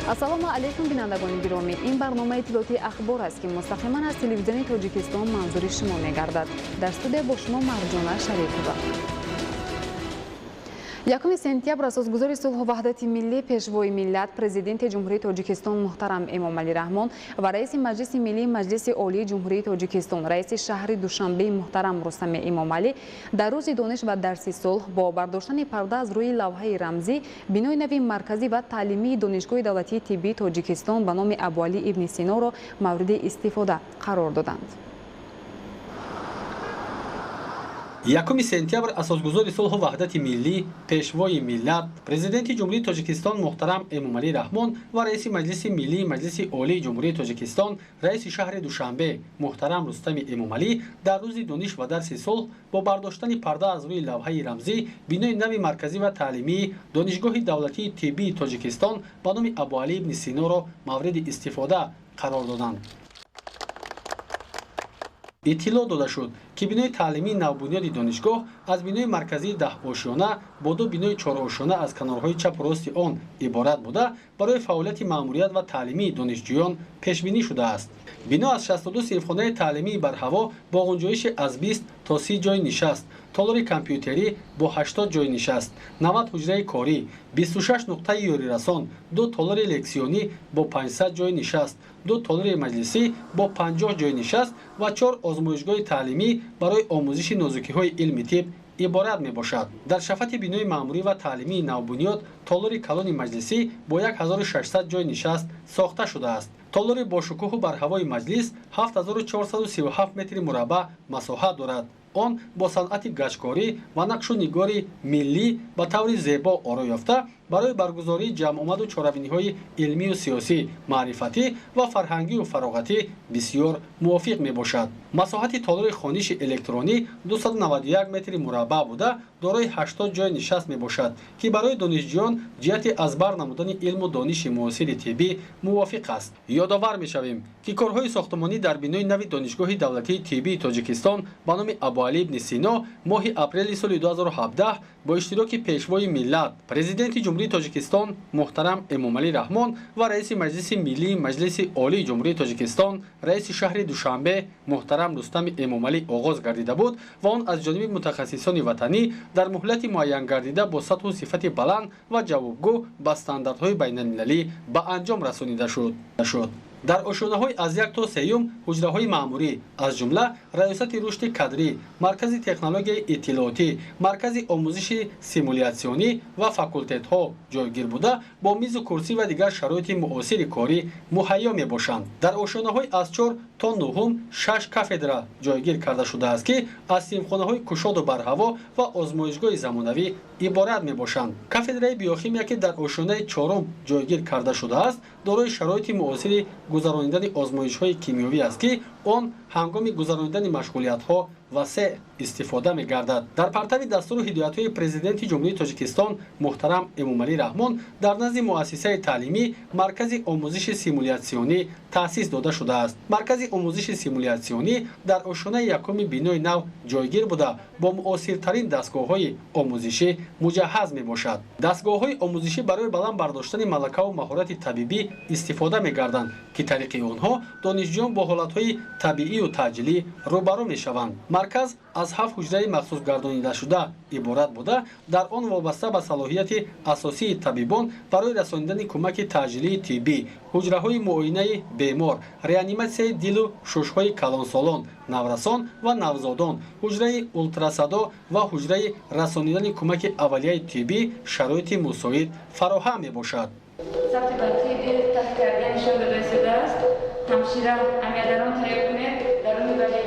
Ассалому алайкум, бинандагони гиромӣ. Ин барномаи иттилоотии «Ахбор» аст, ки мустақиман аз Телевизиони Тоҷикистон манзури шумо мегардад. Дар студия бо шумо Марҷона Шарипова. 1 сентябр асосгузори сулҳу ваҳдати миллӣ, Пешвои миллат, Президенти Ҷумҳурии Тоҷикистон муҳтарам Эмомалӣ Раҳмон ва раиси Маҷлиси Миллии Маҷлиси Олии Ҷумҳурии Тоҷикистон, раиси шаҳри Душанбе муҳтарам Рустами Эмомалӣ дар рӯзи дониш ва дарси сулҳ бо бардоштани парда аз рӯи лавҳаи рамзӣ бинои нави марказӣ ва таълимии Донишгоҳи давлатии тиббии Тоҷикистон ба номи Абуалӣ ибни Синоро мавриди истифода қарор доданд. 1 сентябр асосгузори сулҳу ваҳдати миллӣ, Пешвои миллат, Президенти Ҷумҳурии Тоҷикистон муҳтарам Эмомалӣ Раҳмон ва раиси Маҷлиси Миллии Маҷлиси Олии Ҷумҳурии Тоҷикистон, раиси шаҳри Душанбе муҳтарам Рустами Эмомалӣ дар рӯзи дониш ва дарси сулҳ бо бардоштани парда аз рӯи лавҳаи рамзӣ бинои нави марказӣ ва таълимии Донишгоҳи давлатии тиббии Тоҷикистон ба номи Абуалӣ ибни Синоро мавриди истифода қарор доданд. Иттилоъ дода шуд, ки бинои таълимии навбунёди донишгоҳ аз бинои марказии 10-ошёна бо ду бинои чорошёна аз канорҳои чапу рости он иборат буда, барои фаъолияти маъмурият ва таълимии донишҷӯён пешбинӣ шудааст. Бино аз 62 синфхонаи таълимии барҳаво бо ғунҷоиши аз 20 то 30 ҷойи нишаст, толори компютерӣ бо 80 ҷойи нишаст, 90 ҳуҷраи корӣ, 26 нуқтаи ёрирасон, ду толори лексионӣ бо 500 ҷойи нишаст, ду толори маҷлисӣ бо 50 ҷойи нишаст ва чор озмоишгоҳи таълимӣ барои омӯзиши нозукиҳои илми тиб иборат мебошад. Дар шафати бинои маъмурӣ ва таълимии навбунёд толори калони маҷлисӣ бо 1600 ҷойи нишаст сохта шудааст. Толори бошукӯҳу барҳавои маҷлис 7437 метри мураббаъ масоҳат дорад. Он бо санъати гачкорӣ ва нақшу нигори миллӣ ба таври зебо оро ёфта, барои баргузории ҷамъомаду чорабиниҳои илмию сиёсӣ, маърифатӣ ва фарҳангию фароғатӣ бисёр мувофиқ мебошад. Масоҳати толори хониши электронӣ 291 метри мураббаъ буда, дорои 80 ҷойи нишаст мебошад, ки барои донишҷӯён ҷиҳати аз бар намудани илму дониши муосири тиббӣ мувофиқ аст. Ёдовар мешавем, ки корҳои сохтмонӣ дар бинои нави Донишгоҳи давлатии тиббии Тоҷикистон ба номи Абуалӣ ибни Сино моҳи апрели соли 2017 бо иштироки Пешвои миллат, Президенти Ҷумҳурии Тоҷикистон муҳтарам Эмомалӣ Раҳмон ва раиси Маҷлиси Миллии Маҷлиси Олии Ҷумҳурии Тоҷикистон, раиси шаҳри Душанбе муҳтарам Рустами Эмомалӣ оғоз гардида буд ва он аз ҷониби мутахассисони ватанӣ дар муҳлати муайянгардида бо сатҳу сифати баланд ва ҷавобгӯ ба стандартҳои байналмилалӣ ба анҷом расонида шуд. Дар ошёнаҳои аз як то сеюм ҳуҷраҳои маъмурӣ, аз ҷумла раёсати рушди кадрӣ, маркази технологияи иттилоотӣ, маркази омӯзиши симулятсионӣ ва факултетҳо ҷойгир буда, бо мизу курсӣ ва дигар шароити муосири корӣ муҳайё мебошанд. Дар ошёнаҳои аз чор то нуҳум шаш кафедра ҷойгир карда шудааст, ки аз синфхонаҳои кушоду барҳаво ва озмоишгоҳи замонавӣ иборат мебошанд. Кафедраи биохимия, ки дар ошёнаи чорум ҷойгир карда шудааст, дорои шароити муосири гузаронидани озмоишҳои кимиёвӣ аст, ки он ҳангоми гузаронидани машғулиятҳо васеъ истифода мегардад. Дар партави дастуру ҳидоятҳои Президенти Ҷумҳурии Тоҷикистон муҳтарам Эмомалӣ Раҳмон дар назди муассисаи таълимӣ маркази омӯзиши симулятсионӣ таъсис дода шудааст. Маркази омӯзиши симулятсионӣ дар ошёнаи якуми бинои нав ҷойгир буда, бо муосиртарин дастгоҳҳои омӯзишӣ муҷаҳҳаз мебошад. Дастгоҳҳои омӯзишӣ барои баланд бардоштани малакаву маҳорати табибӣ истифода мегарданд, ки тариқи онҳо донишҷӯён бо ҳолатҳои табиию таъҷилӣ рӯбарӯ мешаванд. Марказ аз ҳафт ҳуҷраи махсусгардонидашуда иборат буда, дар он вобаста ба салоҳияти асосии табибон барои расонидани кӯмаки таъҷилии тиббӣ ҳуҷраҳои муоинаи бемор, реаниматсияи дилу шушҳои калонсолон, наврасон ва навзодон, ҳуҷраи ултрасадо ва ҳуҷраи расонидани кӯмаки аввалияи тиббӣ шароити мусоид фароҳам мебошад. Сабти барқии дил таҳт карда нишон дода шудааст. Ҳамшира, амиодарон тайёр кунед даруни варид.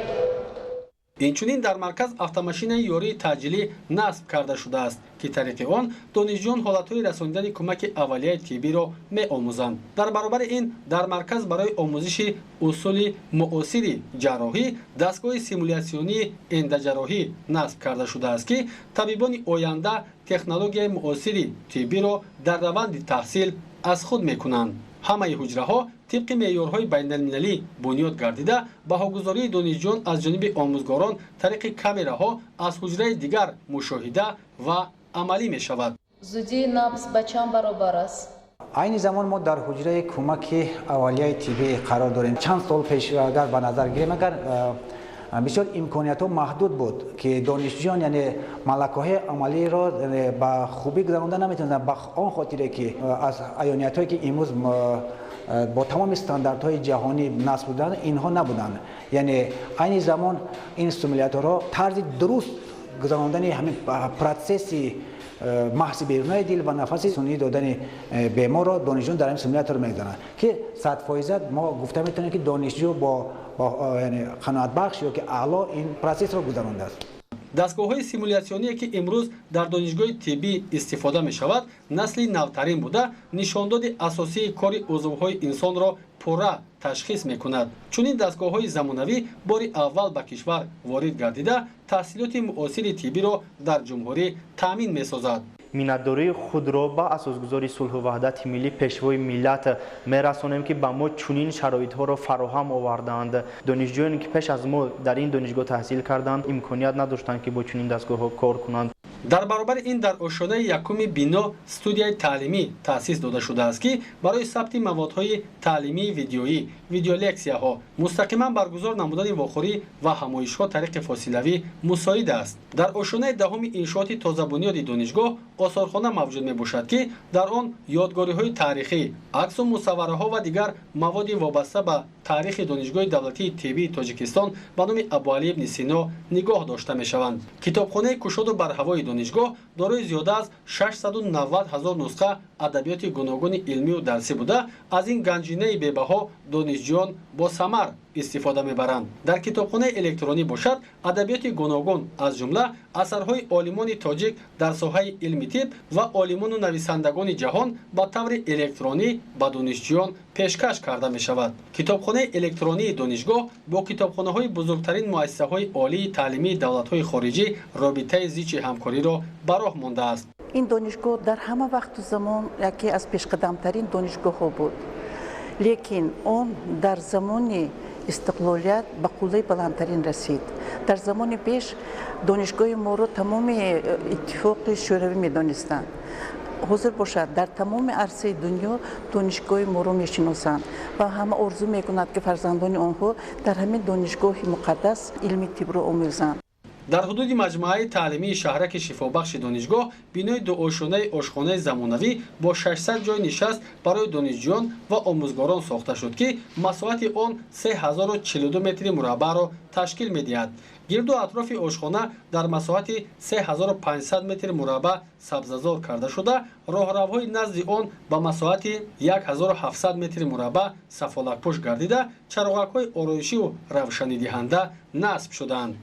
Инчунин дар марказ автомашинаи ёрии таъҷилӣ насб карда шудааст, ки тариқи он донишҷӯён ҳолатҳои расонидани кӯмаки аввалияи тиббиро меомӯзанд. Дар баробари ин дар марказ барои омӯзиши усули муосири ҷарроҳӣ дастгоҳи симулятсионии эндаҷарроҳӣ насб карда шудааст, ки табибони оянда технологияи муосири тиббиро дар раванди таҳсил аз худ мекунанд. Ҳамаи ҳуҷраҳо тибқи меъёрҳои байналмилалӣ бунёд гардида, баҳогузории донишҷӯён аз ҷониби омӯзгорон тариқи камераҳо аз ҳуҷраи дигар мушоҳида ва амалӣ мешавад. Зудии набз ба чанд баробар аст? Айни замон мо дар ҳуҷраи кӯмаки аввалияи тиббӣ қарор дорем. Чанд сол пеш агар ба назар гирем, агар бисёр имкониятҳо маҳдуд буд, ки донишҷӯён, яъне малакаҳои амалиро ба хубӣ гузаронда наметавонанд, ба он хотире ки аз аёниятҳое ки имрӯз бо тамоми стандартҳои ҷаҳонӣ насб буданд, инҳо набуданд. Яъне айни замон ин симуляторҳо тарзи дуруст гузарондани ҳамин процесси маҳзи берунаи дил ва нафаси сунъӣ додани беморро донишҷӯён дар ҳамин симулятор мегузаронанд, ки 100% мо гуфта метавонем, ки донишҷӯ бо қаноатбахш ё ки аъло ин процессро гузарондааст. Дастгоҳҳои симулятсионие, ки имрӯз дар донишгоҳи тиббӣ истифода мешавад, насли навтарин буда, нишондоди асосии кори узвҳои инсонро пурра ташхис мекунад. Чунин дастгоҳҳои замонавӣ бори аввал ба кишвар ворид гардида, таҳсилоти муосири тиббиро дар ҷумҳурӣ таъмин месозад. Миннатдории худро ба асосгузори сулҳу ваҳдати миллӣ, пешвои миллат мерасонем, ки ба мо чунин шароитҳоро фароҳам овардаанд. Донишҷӯёне, ки пеш аз мо дар ин донишгоҳ таҳсил карданд, имконият надоштанд, ки бо чунин дастгоҳҳо кор кунанд. Дар баробари ин дар ошёнаи якуми бино студияи таълимӣ таъсис дода шудааст, ки барои сабти маводҳои таълимии видеоӣ, видеолексияҳо, мустақиман баргузор намудани вохӯрӣ ва ҳамоишҳо тариқи фосилавӣ мусоид аст. Дар ошёнаи даҳуми иншооти тозабунёди донишгоҳ осорхона мавҷуд мебошад, ки дар он ёдгориҳои таърихӣ, аксу мусаввараҳо ва дигар маводи вобаста ба таърихи Донишгоҳи давлатии тиббии Тоҷикистон ба номи Абуалӣ ибни Сино нигоҳ дошта мешаванд. Китобхонаи кушоду барҳавои донишгоҳ дорои зиёда аз 690 ҳазор нусха адабиёти гуногуни илмию дарсӣ буда, аз ин ганҷинаи бебаҳо донишҷӯён бо самар истифода мебаранд. Дар китобхонаи электронӣ бошад, адабиёти гуногун, аз ҷумла асарҳои олимони тоҷик дар соҳаи илми тиб ва олимону нависандагони ҷаҳон ба таври электронӣ ба донишҷӯён пешкаш карда мешавад. Китобхонаи электронии донишгоҳ бо китобхонаҳои бузургтарин муассисаҳои олии таълимии давлатҳои хориҷӣ робитаи зичи ҳамкориро ба роҳ мондааст. Ин донишгоҳ дар ҳама вақту замон яке аз пешқадамтарин донишгоҳҳо буд, лекин он дар замони истиқлолият ба қуллаи баландтарин расид. Дар замони пеш донишгоҳи моро тамоми Иттифоқи Шӯравӣ медонистанд. Ҳозир бошад, дар тамоми арсаи дунё донишгоҳи моро мешиносанд ва ҳама орзу мекунад, ки фарзандони онҳо дар ҳамин донишгоҳи муқаддас илми тибро омӯзанд. Дар ҳудуди маҷмӯаи таълимии шаҳраки шифобахши донишгоҳ бинои дуошёнаи ошхонаи замонавӣ бо 600 ҷойи нишаст барои донишҷӯён ва омӯзгорон сохта шуд, ки масоҳати он 3042 метри мураббаъро ташкил медиҳад. Гирду атрофи ошхона дар масоҳати 3500 метри мураббаъ сабзазор карда шуда, роҳравҳои назди он ба масоҳати 1700 метри мураббаъ сафолакпӯш гардида, чароғакҳои ороишиву равшанидиҳанда насб шудаанд.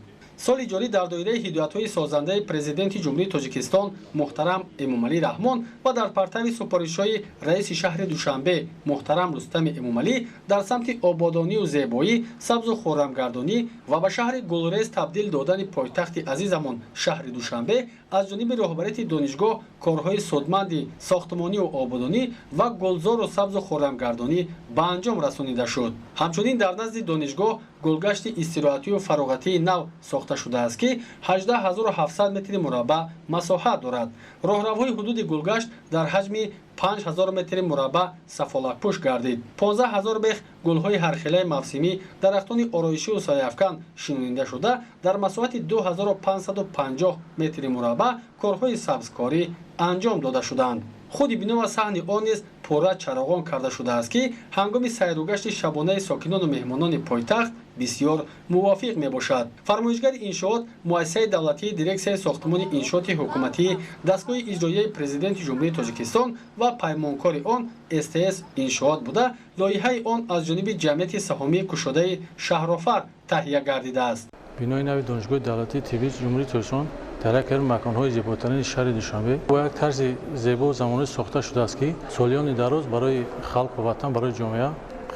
Соли ҷорӣ дар доираи ҳидоятҳои созандаи Президенти Ҷумҳурии Тоҷикистон муҳтарам Эмомалӣ Раҳмон ва дар партави супоришҳои раиси шаҳри Душанбе муҳтарам Рустами Эмомалӣ дар самти ободонию зебоӣ, сабзу хуррамгардонӣ ва ба шаҳри гулрез табдил додани пойтахти азизамон шаҳри Душанбе аз ҷониби роҳбарияти донишгоҳ корҳои судманди сохтмонию ободонӣ ва гулзору сабзу хуррамгардонӣ ба анҷом расонида шуд. Ҳамчунин дар назди донишгоҳ гулгашти истироҳатию фароғатии нав сохта шудааст, ки 18 700 метри мураббаъ масоҳат дорад. Роҳравҳои ҳудуди гулгашт дар ҳаҷми 5000 метри мураббаъ сафолакпӯш гардид. 15 ҳазор бех гулҳои ҳархелаи мавсимӣ, дарахтони ороишиву сояафкан шинонида шуда, дар масоҳати 2550 метри мураббаъ корҳои сабзкорӣ анҷом дода шуданд. Худи бино ва саҳни он низ пурра чароғон карда шудааст, ки ҳангоми сайругашти шабонаи сокинону меҳмонони пойтахт бисёр мувофиқ мебошад. Фармоишгари иншоот муассисаи давлатии Дирексияи сохтмони иншооти ҳукуматии дастгоҳи иҷроияи Президенти Ҷумҳурии Тоҷикистон ва паймонкори он СТС Иншоот буда, лоиҳаи он аз ҷониби ҷамъияти саҳомии кушодаи Шаҳрофар таҳия гардидааст. Бинои нави Донишгоҳи давлатии тиббии Ҷумҳурии Тоҷикистон дар яке аз маконҳои зеботарини шаҳри Душанбе бо як тарзи зебову замонавӣ сохта шудааст, ки солиёни дароз барои халқу ватан, барои ҷомеа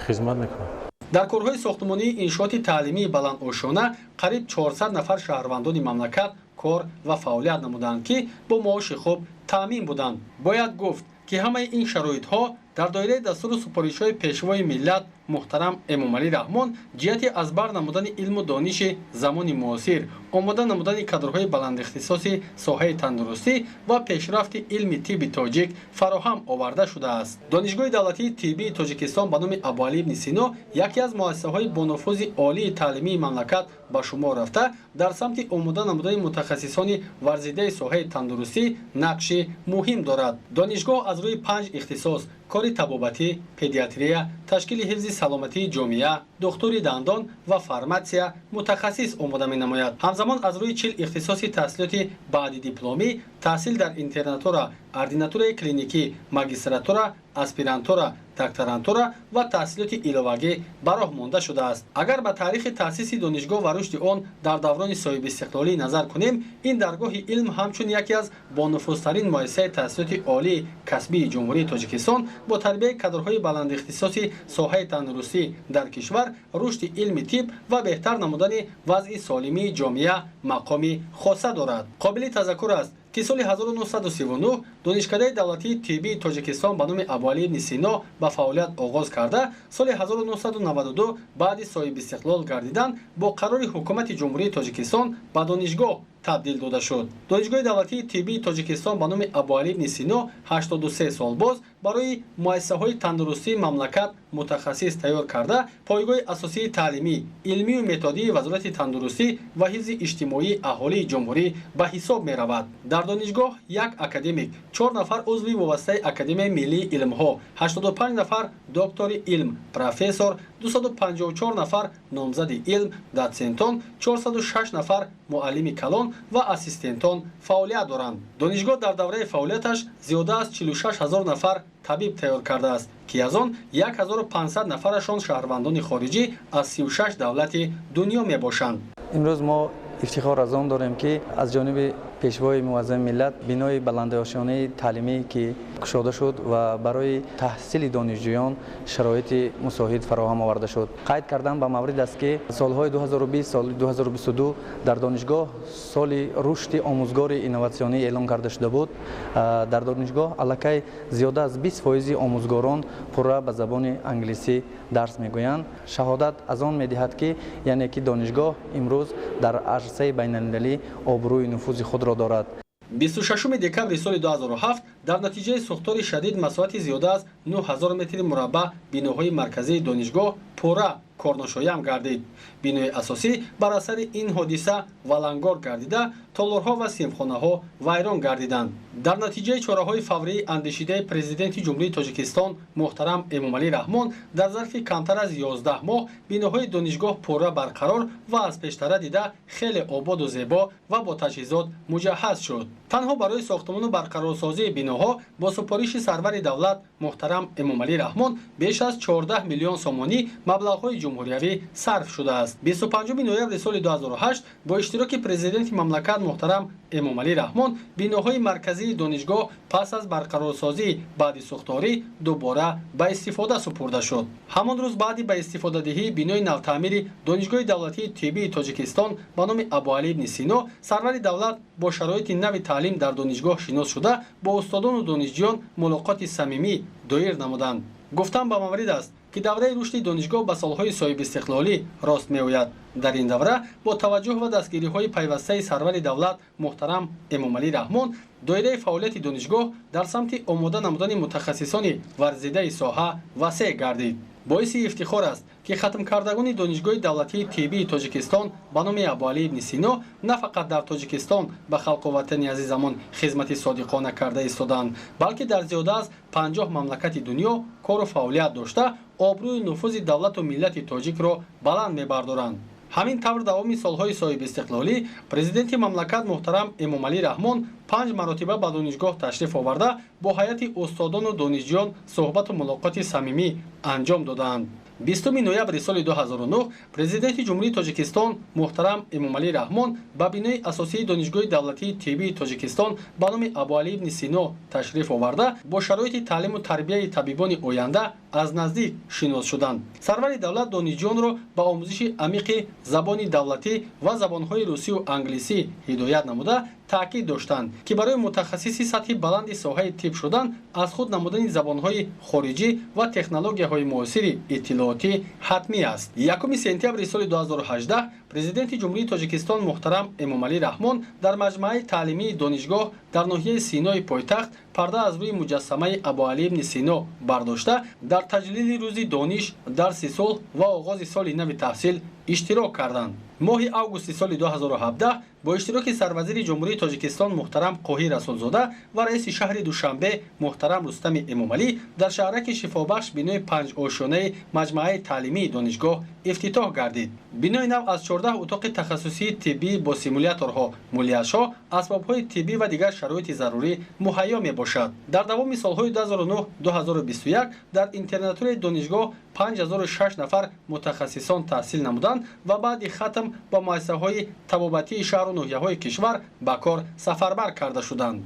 хизмат мекунад. Дар корҳои сохтмонии иншооти таълимии баландошёна қариб 400 нафар шаҳрвандони мамлакат кор ва фаъолият намуданд, ки бо маоши хуб таъмин буданд. Бояд гуфт, ки ҳамаи ин шароитҳо дар доираи дастуру супоришҳои Пешвои миллат муҳтарам Эмомалӣ Раҳмон ҷиҳати аз бар намудани илму дониши замони муосир, омода намудани кадрҳои баландихтисоси соҳаи тандурустӣ ва пешрафти илми тибби тоҷик фароҳам оварда шудааст. Донишгоҳи давлатии тиббии Тоҷикистон ба номи Абуалӣ ибни Сино яке аз муассисаҳои бонуфузи олии таълимии мамлакат ба шумор рафта, дар самти омода намудани мутахассисони варзидаи соҳаи тандурустӣ нақши муҳим дорад. Донишгоҳ аз рӯи панҷ ихтисос: кори табобатӣ, педиатрия, ташкили ҳифзи саломатии ҷомеа, духтури дандон ва фарматсия мутахассис омода менамояд. Ҳамзамон аз рӯи 40 ихтисоси таҳсилоти баъди дипломӣ, таҳсил дар интернатура, ординатураи клиникӣ, магистратура, аспирантура, докторантура ва таҳсилоти иловагӣ ба роҳ монда шудааст. Агар ба таърихи таъсиси донишгоҳ ва рушди он дар даврони соҳибистиқлолӣ назар кунем, ин даргоҳи илм ҳамчун яке аз бонуфузтарин муассисаи таҳсилоти олии касбии Ҷумҳурии Тоҷикистон бо тарбияи кадрҳои баландихтисоси соҳаи тандурустӣ дар кишвар, рушди илми тиб ва беҳтар намудани вазъи солимии ҷомеа мақоми хоса дорад. Қобили тазаккур аст, ки соли 1939 Донишкадаи давлатии тиббии Тоҷикистон ба номи Абуалӣ ибни Сино ба фаъолият оғоз карда, соли 1992 баъди соҳибистиқлол гардидан бо қарори Ҳукумати Ҷумҳурии Тоҷикистон ба донишгоҳ табдил дода шуд. Донишгоҳи давлатии тиббии Тоҷикистон ба номи Абуалӣ ибни Сино 83 сол боз барои муассисаҳои тандурустии мамлакат мутахассис тайёр карда, пойгоҳи асосии таълимӣ, илмию методии Вазорати тандурустӣ ва ҳифзи иҷтимоии аҳолии ҷумҳурӣ ба ҳисоб меравад. Дар донишгоҳ як академик, 4 нафар узви вобастаи Академияи миллии илмҳо, 85 нафар доктори илм, профессор, 254 нафар номзади илм, дотсентон, 406 нафар муаллими калон ва ассистентон фаъолият доранд. Донишгоҳ дар давраи фаъолияташ зиёда аз 46 ҳазор нафар табиб тайёр кардааст, ки аз он 1500 нафарашон шаҳрвандони хориҷӣ аз 36 давлати дунё мебошанд. Имрӯз мо ифтихор аз он дорем, ки аз ҷониби Пешвои муаззами миллат бинои баландошёнаи таълимӣ ки кушода шуд ва барои таҳсили донишҷӯён шароити мусоид фароҳам оварда шуд. Қайд кардан ба маврид аст, ки солҳои 2020, соли 2022 дар донишгоҳ соли рушди омӯзгори инноватсионӣ эълон карда шуда буд. Дар донишгоҳ аллакай зиёда аз 20% омӯзгорон пурра ба забони англисӣ дарс мегӯянд. Шаҳодат аз он медиҳад, ки яъне ки донишгоҳ имрӯз дар арсаи байналмилалӣ обрӯи нуфузи худро дорад. 26 декабри соли 2007 дар натиҷаи сӯхтори шадид масоҳати зиёда аз 9000 метри мураббаъ биноҳои марказии донишгоҳ пурра корношоям гардид. Бинои асосӣ бар асари ин ҳодиса валангор гардида, толорҳо ва синфхонаҳо вайрон гардиданд. Дар натиҷаи чораҳои фаврии андешидаи Президенти Ҷумҳурии Тоҷикистон муҳтарам Эмомалӣ Раҳмон дар зарфи камтар аз 11 моҳ биноҳои донишгоҳ пурра барқарор ва аз пештара дида хеле ободу зебо ва бо таҷҳизот муҷаҳҳаз шуд. Танҳо барои сохтмону барқарорсозии биноҳо бо супориши сарвари давлат муҳтарам Эмомалӣ Раҳмон беш аз 14 миллион сомонӣ маблағҳои ҷумҳуриявӣ сарф шудааст. 25 ноябри соли 2008 бо иштироки Президенти мамлакат муҳтарам Эмомалӣ Раҳмон биноҳои марказии донишгоҳ пас аз барқарорсозии баъди сӯхторӣ дубора ба истифода супурда шуд. Ҳамон рӯз баъди ба истифодадиҳии бинои навтаъмири Донишгоҳи давлатии тиббии Тоҷикистон ба номи Абуалӣ ибни Сино сарвари давлат бо шароити нави таълим дар донишгоҳ шинос шуда, бо устодону донишҷӯён мулоқоти самимӣ доир намуданд. Гуфтан ба маврид аст, ки давраи рушди донишгоҳ ба солҳои соҳибистиқлолӣ рост меояд. Дар ин давра бо таваҷҷӯҳ ва дастгириҳои пайвастаи сарвари давлат муҳтарам Эмомалӣ Раҳмон доираи фаъолияти донишгоҳ дар самти омода намудани мутахассисони варзидаи соҳа васеъ гардид. Боиси ифтихор аст, ки хатмкардагони Донишгоҳи давлатии тиббии Тоҷикистон ба номи Абуалӣ ибни Сино на фақат дар Тоҷикистон ба халқу ватани азизамон хизмати содиқона карда истодаанд, балки дар зиёда аз 50 мамлакати дунё кору фаъолият дошта, обрӯю нуфузи давлату миллати тоҷикро баланд мебардоранд. Ҳамин тавр, давоми солҳои соҳибистиқлолӣ Президенти мамлакат муҳтарам Эмомалӣ Раҳмон панҷ маротиба ба донишгоҳ ташриф оварда, бо ҳайати устодону донишҷӯён суҳбату мулоқоти самимӣ анҷом додаанд. 20 ноябри соли 2009 Президенти Ҷумҳурии Тоҷикистон муҳтарам Эмомалӣ Раҳмон ба бинои асосии Донишгоҳи давлатии тиббии Тоҷикистон ба номи Абуалӣ ибни Сино ташриф оварда, бо шароити таълиму тарбияи табибони оянда аз наздик шинос шуданд. Сарвари давлат донишҷӯёнро ба омӯзиши амиқи забони давлатӣ ва забонҳои русию англисӣ ҳидоят намуда, таъкид доштанд, ки барои мутахассиси сатҳи баланди соҳаи тиб шудан аз худ намудани забонҳои хориҷӣ ва технологияҳои муосири иттилоотӣ ҳатмӣ аст. 1 сентябри соли 2018 Президенти Ҷумҳурии Тоҷикистон муҳтарам Эмомалӣ Раҳмон дар маҷмӯаи таълимии донишгоҳ дар ноҳияи Синои пойтахт парда аз рӯи муҷассамаи Абуалӣ ибни Сино бардошта, дар таҷлили рӯзи дониш, дарси сулҳ ва оғози соли нави таҳсил иштирок карданд. Моҳи августи соли 2017 бо иштироки Сарвазири Ҷумҳурии Тоҷикистон муҳтарам Қоҳир Расулзода ва раиси шаҳри Душанбе муҳтарам Рустами Эмомалӣ дар шаҳраки Шифобахш бинои панҷошёнаи маҷмӯаи таълимии донишгоҳ ифтитоҳ гардид. Бинои нав аз 14 утоқи тахассусии тиббӣ бо симуляторҳо, мулияжҳо, асбобҳои тиббӣ ва дигар шароити зарурӣ муҳайё мебошад. Дар давоми солҳои 2009-2021 дар интернатураи донишгоҳ 5006 нафар мутахассисон таҳсил намуданд ва баъди хатм ба муассисаҳои табобатии шаҳру ноҳияҳои кишвар ба кор сафарбар карда шуданд.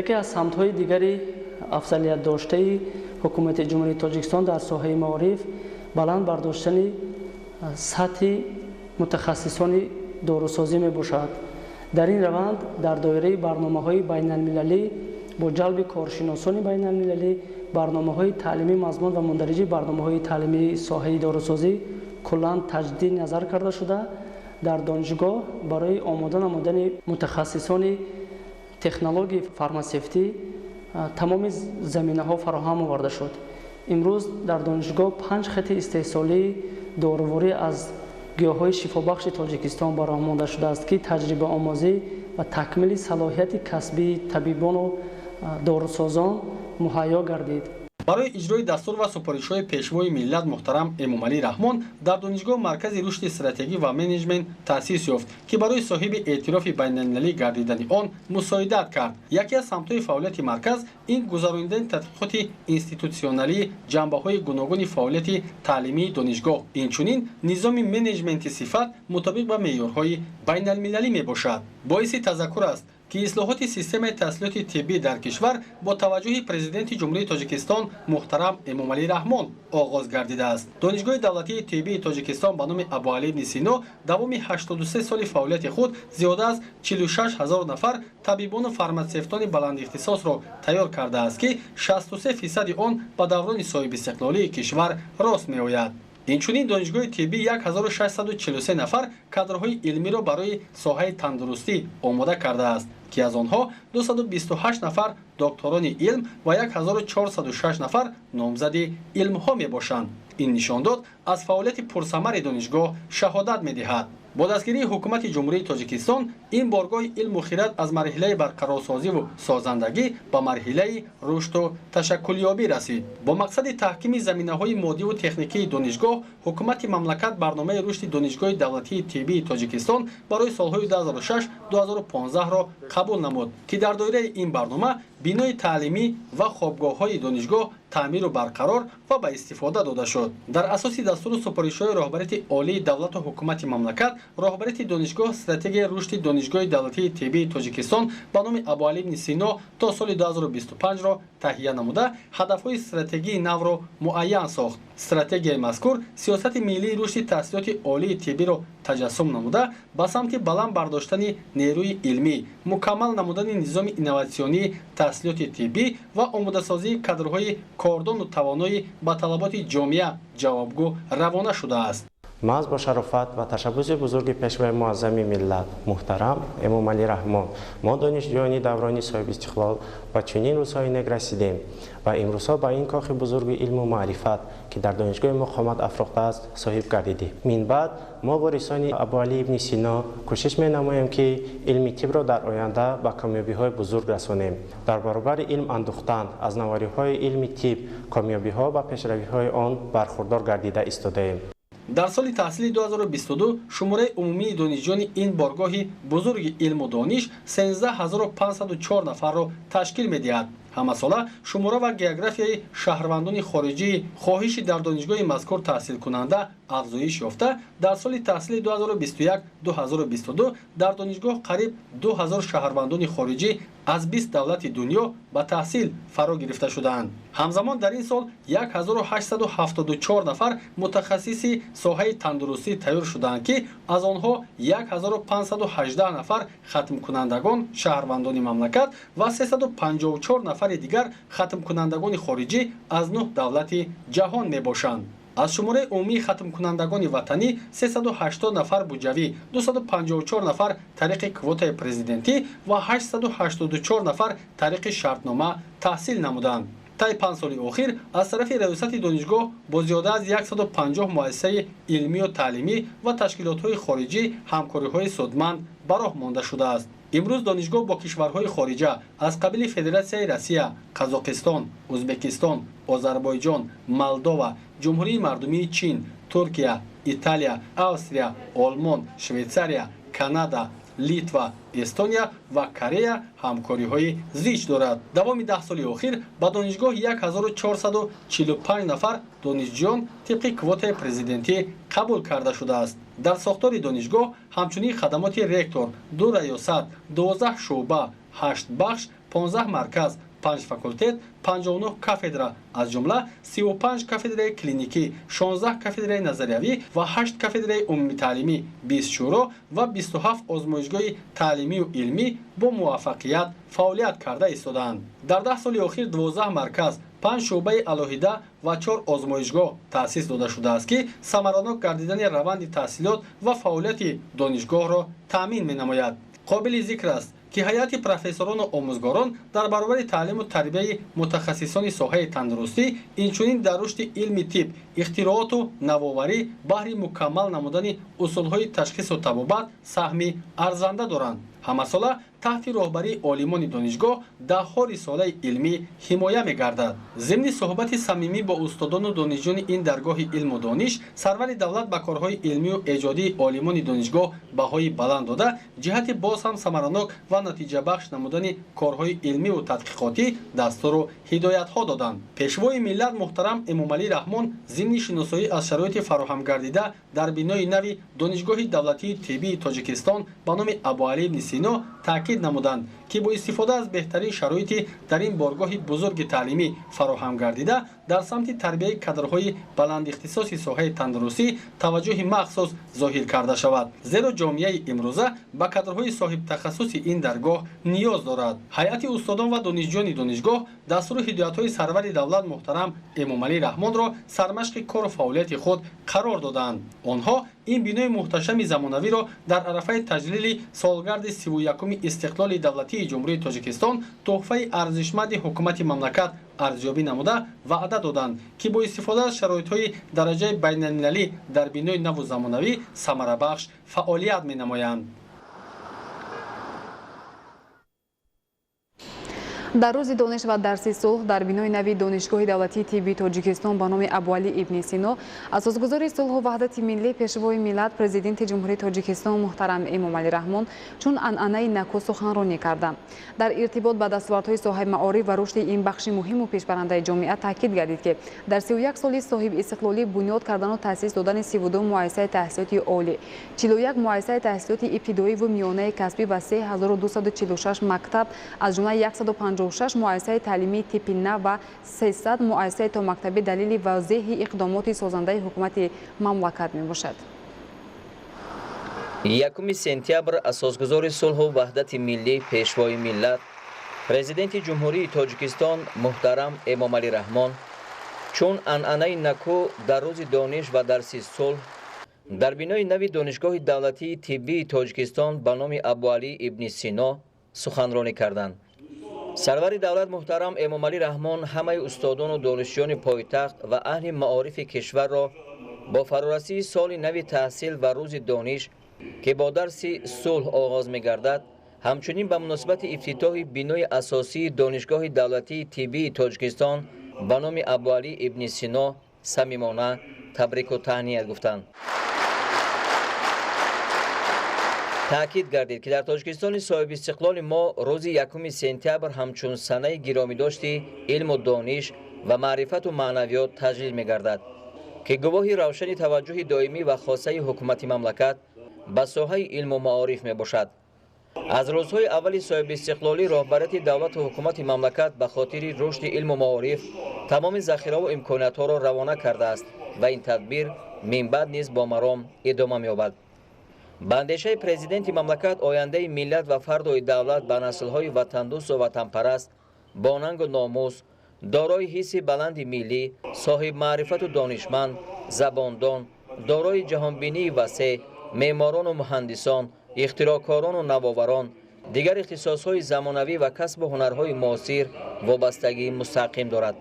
Яке аз самтҳои дигари афзалиятдоштаи Ҳукумати Ҷумҳурии Тоҷикистон дар соҳаи маориф баланд бардоштани сатҳи мутахассисони дорусозӣ мебошад. Дар ин раванд, дар доираи барномаҳои байналмилалӣ, бо ҷалби коршиносони байналмилалӣ, барномаҳои таълимӣ, мазмун ва мундариҷи барномаҳои таълимии соҳаи дорусозӣ куллан таҷдид назар карда шуда, дар донишгоҳ барои омода намудани мутахассисони технологияи фармасевтӣ тамоми заминаҳо фароҳам оварда шуд. Имрӯз дар донишгоҳ панҷ хати истеҳсолии доруворӣ аз гиёҳҳои шифобахши Тоҷикистон ба роҳ монда шудааст, ки таҷрибаомӯзӣ ва такмили салоҳияти касбии табибону дорусозон муҳайё гардид. Барои иҷрои дастур ва супоришҳои Пешвои миллат муҳтарам Эмомалӣ Раҳмон дар донишгоҳ Маркази рушди стратегӣ ва менеҷмент таъсис ёфт, ки барои соҳиби эътирофи байналмилалӣ гардидани он мусоидат кард. Яке аз самтҳои фаъолияти марказ ин гузаронидани тадқиқоти институтсионалии ҷанбаҳои гуногуни фаъолияти таълимии донишгоҳ, инчунин низоми менеҷменти сифат мутобиқ ба меъёрҳои байналмилалӣ мебошад. Боиси тазаккур аст, ки ислоҳоти системаи таҳсилоти тиббӣ дар кишвар бо таваҷҷӯҳи Президенти Ҷумҳурии Тоҷикистон муҳтарам Эмомалӣ Раҳмон оғоз гардидааст. Донишгоҳи давлатии тиббии Тоҷикистон ба номи Абуалӣ ибни Сино давоми 83 соли фаъолияти худ зиёда аз 46 ҳазор нафар табибону фарматсевтони баландихтисосро тайёр кардааст, ки 63 фисади он ба даврони соҳибистиқлолии кишвар рост меояд. Инчунин донишгоҳи тиббӣ 1643 нафар кадрҳои илмиро барои соҳаи тандурустӣ омода кардааст, ки аз онҳо 228 нафар докторони илм ва 1406 нафар номзади илмҳо мебошанд. Ин нишондод аз фаъолияти пурсамари донишгоҳ шаҳодат медиҳад. Бо дастгирии Ҳукумати Ҷумҳурии Тоҷикистон ин боргоҳи илму хирад аз марҳилаи барқарорсозиву созандагӣ ба марҳилаи рушду ташаккулёбӣ расид. Бо мақсади таҳкими заминаҳои моддиву техникии донишгоҳ ҳукумати мамлакат барномаи рушди Донишгоҳи давлатии тиббии Тоҷикистон барои солҳои 2006-2015-ро қабул намуд, ки дар доираи ин барнома бинои таълимӣ ва хобгоҳҳои донишгоҳ таъмиру барқарор ва ба истифода дода шуд. Дар асоси дастуру супоришҳои роҳбарияти олии давлату ҳукумати мамлакат, роҳбарияти донишгоҳ стратегияи рушди Донишгоҳи давлатии тиббии Тоҷикистон ба номи Абуалӣ ибни Сино то соли 2025-ро таҳия намуда, ҳадафҳои стратегии навро муайян сохт. Стратегияи мазкур сиёсати миллии рушди таҳсилоти олии тиббиро таҷассум намуда, ба самти баланд бардоштани нерӯи илмӣ, мукаммал намудани низоми инноватсионии таҳсилоти тиббӣ ва омодасозии кадрҳои кордону тавоноӣ ба талаботи ҷомеа ҷавобгӯ равона шудааст. Маҳз бо шарофат ва ташаббуси бузурги Пешвои муаззами миллат муҳтарам Эмомалӣ Раҳмон мо, донишҷӯёни даврони соҳибистиқлол, ба чунин рӯзҳои нек расидем ва имрӯзҳо ба ин кохи бузурги илму маърифат, ки дар донишгоҳи мо қомат афрохтааст, соҳиб гардидем. Минбаъд мо, ворисони Абуалӣ ибни Сино, кӯшиш менамоем, ки илми тибро дар оянда ба комёбиҳои бузург расонем. Дар баробари илм андӯхтан, аз навовариҳои илми тиб, комёбиҳо ва пешравиҳои он бархурдор гардида истодаем. Дар соли таҳсили 2022 шумораи умумии донишҷӯёни ин боргоҳи бузурги илму дониш 13504 нафарро ташкил медиҳад. Ҳамасола шумора ва географияи шаҳрвандони хориҷии хоҳиши дар донишгоҳи мазкур таҳсилкунанда афзоиш ёфта, дар соли таҳсили 2021-2022 дар донишгоҳ қариб 2000 шаҳрвандони хориҷӣ аз 20 давлати дунё ба таҳсил фаро гирифта шудаанд. Ҳамзамон дар ин сол 1874 нафар мутахассиси соҳаи тандурустӣ тайёр шудаанд, ки аз онҳо 1518 нафар хатмкунандагон шаҳрвандони мамлакат ва 354 нафари дигар хатмкунандагони хориҷӣ аз нӯҳ давлати ҷаҳон мебошанд. Аз шумораи умумии хатмкунандагони ватанӣ 380 нафар буҷавӣ, 254 нафар тариқи квотаи президентӣ ва 884 нафар тариқи шартнома таҳсил намуданд. Таи 5 соли охир аз тарафи раёсати донишгоҳ бо зиёда аз 150 муассисаи илмию таълимӣ ва ташкилотҳои хориҷӣ ҳамкориҳои судманд ба роҳ монда шудааст. Имрӯз донишгоҳ бо кишварҳои хориҷа аз қабили Федератсияи Россия, Қазоқистон, Ӯзбекистон, Озарбойҷон, Молдова, Ҷумҳурии Мардумии Чин, Туркия, Италия, Австрия, Олмон, Швейтсария, Канада, Литва, Эстония ва Корея ҳамкориҳои зич дорад. Давоми 10 соли охир ба донишгоҳ 1445 нафар донишҷӯён тибқи квотаи президентӣ қабул карда шудааст. Дар сохтори донишгоҳ ҳамчунин хадамоти ректор, 2 раёсат, 12 шӯъба, 8 бахш, 15 марказ, 5 факултет, 59 кафедра, аз ҷумла 35 кафедраи клиникӣ, 16 кафедраи назариявӣ ва 8 кафедраи умумитаълимӣ, 20 шӯро ва 27 озмоишгоҳи таълимию илмӣ бо муваффақият фаъолият карда истодаанд. Дар 10 соли охир 12 марказ, 5 шӯъбаи алоҳида ва 4 озмоишгоҳ таъсис дода шудааст, ки самаранок гардидани раванди таҳсилот ва фаъолияти донишгоҳро таъмин менамояд. Қобили зикр аст, ки ҳайати профессорону омӯзгорон дар баробари таълиму тарбияи мутахассисони соҳаи тандурустӣ, инчунин дар рушди илми тиб, ихтирооту навоварӣ баҳри мукаммал намудани усулҳои ташхису табобат саҳми арзанда доранд. Ҳамасола таҳти роҳбарии олимони донишгоҳ даҳҳо рисолаи илмӣ ҳимоя мегардад. Зимни суҳбати самимӣ бо устодону донишҷӯёни ин даргоҳи илму дониш, сарвари давлат ба корҳои илмию эҷодии олимони донишгоҳ баҳои баланд дода, ҷиҳати боз ҳам самаранок ва натиҷабахш намудани корҳои илмиву тадқиқотӣ дастуру ҳидоятҳо доданд. Пешвои миллат муҳтарам Эмомалӣ Раҳмон зимни шиносоӣ аз шароити фароҳамгардида дар бинои нави Донишгоҳи давлатии тиббии Тоҷикистон ба номи Абуалӣ ибни Сино таъкид намуданд, ки бо истифода аз беҳтарин шароити дар ин боргоҳи бузурги таълимӣ фароҳам гардида, дар самти тарбияи кадрҳои баландихтисоси соҳаи тандурустӣ таваҷҷӯҳи махсус зоҳир карда шавад, зеро ҷомеаи имрӯза ба кадрҳои соҳибтахассуси ин даргоҳ ниёз дорад. Ҳайати устодон ва донишҷӯёни донишгоҳ дастуру ҳидоятҳои сарвари давлат муҳтарам Эмомалӣ Раҳмонро сармашқи кору фаъолияти худ қарор доданд. Онҳо ин бинои муҳташами замонавиро дар арафаи таҷлили солгарди 31-уми истиқлоли давлатии Ҷумҳурии Тоҷикистон тӯҳфаи арзишманди ҳукумати мамлакат арзёбӣ намуда, ваъда доданд, ки бо истифода аз шароитҳои дараҷаи байналмилалӣ дар бинои наву замонавӣ самарабахш фаъолият менамоянд. Дар рӯзи дониш ва дарси сулҳ дар бинои нави Донишгоҳи давлатии тиббии Тоҷикистон ба номи Абуалӣ ибни Сино асосгузори сулҳу ваҳдати миллӣ, пешвои миллат, президенти Ҷумҳурии Тоҷикистон муҳтарам Эмомалӣ Раҳмон чун анъанаи наку суханронӣ карданд. Дар иртибот ба дастовардҳои соҳаи маориф ва рушди ин бахши муҳиму пешбарандаи ҷомеа таъкид гардид, ки дар 31 соли соҳибистиқлолӣ бунёд кардану таъсис додани 32 муассисаи таҳсилоти олӣ, 41 муассисаи таҳсилоти ибтидоӣ ву миёнаи касбӣ ва 3246 мактаб, аз ҷумла 156 муассисаи таълимии типи нав ва 300 муассисаи томактабӣ далели возеҳи иқдомоти созандаи ҳукумати мамлакат мебошад. 1 сентябр асосгузори сулҳу ваҳдати миллӣ, пешвои миллат, президенти Ҷумҳурии Тоҷикистон муҳтарам Эмомалӣ Раҳмон чун анъанаи наку дар рӯзи дониш ва дарси сулҳ дар бинои нави Донишгоҳи давлатии тиббии Тоҷикистон ба номи Абуалӣ ибни Сино суханронӣ карданд. Сарвари давлат муҳтарам Эмомалӣ Раҳмон ҳамаи устодону донишҷӯёни пойтахт ва аҳли маорифи кишварро бо фарорасии соли нави таҳсил ва рӯзи дониш, ки бо дарси сулҳ оғоз мегардад, ҳамчунин ба муносибати ифтитоҳи бинои асосии Донишгоҳи давлатии тиббии Тоҷикистон ба номи Абуалӣ ибни Сино самимона табрику таҳният гуфтанд. Таъкид гардид, ки дар Тоҷикистони соҳибистиқлоли мо рӯзи 1 сентябр ҳамчун санаи гиромидошти илму дониш ва маърифату маънавиёт таҷлил мегардад, ки гувоҳи равшани таваҷҷӯҳи доимӣ ва хосаи ҳукумати мамлакат ба соҳаи илму маориф мебошад. Аз рӯзҳои аввали соҳибистиқлолӣ роҳбарияти давлату ҳукумати мамлакат ба хотири рушди илму маориф тамоми захираву имкониятҳоро равона кардааст ва ин тадбир минбаъд низ бо маром идома меёбад. Ба андешаи президенти мамлакат ояндаи миллат ва фардои давлат ба наслҳои ватандӯсту ватанпараст, бо нангу номус, дорои ҳисси баланди миллӣ, соҳибмаърифату донишманд, Забондон, дорои ҷаҳонбинии васеъ, меъморону муҳандисон, ихтироъкорону навоварон, дигар ихтисосҳои замонавӣ ва касбу ҳунарҳои муосир вобастагии мустақим дорад.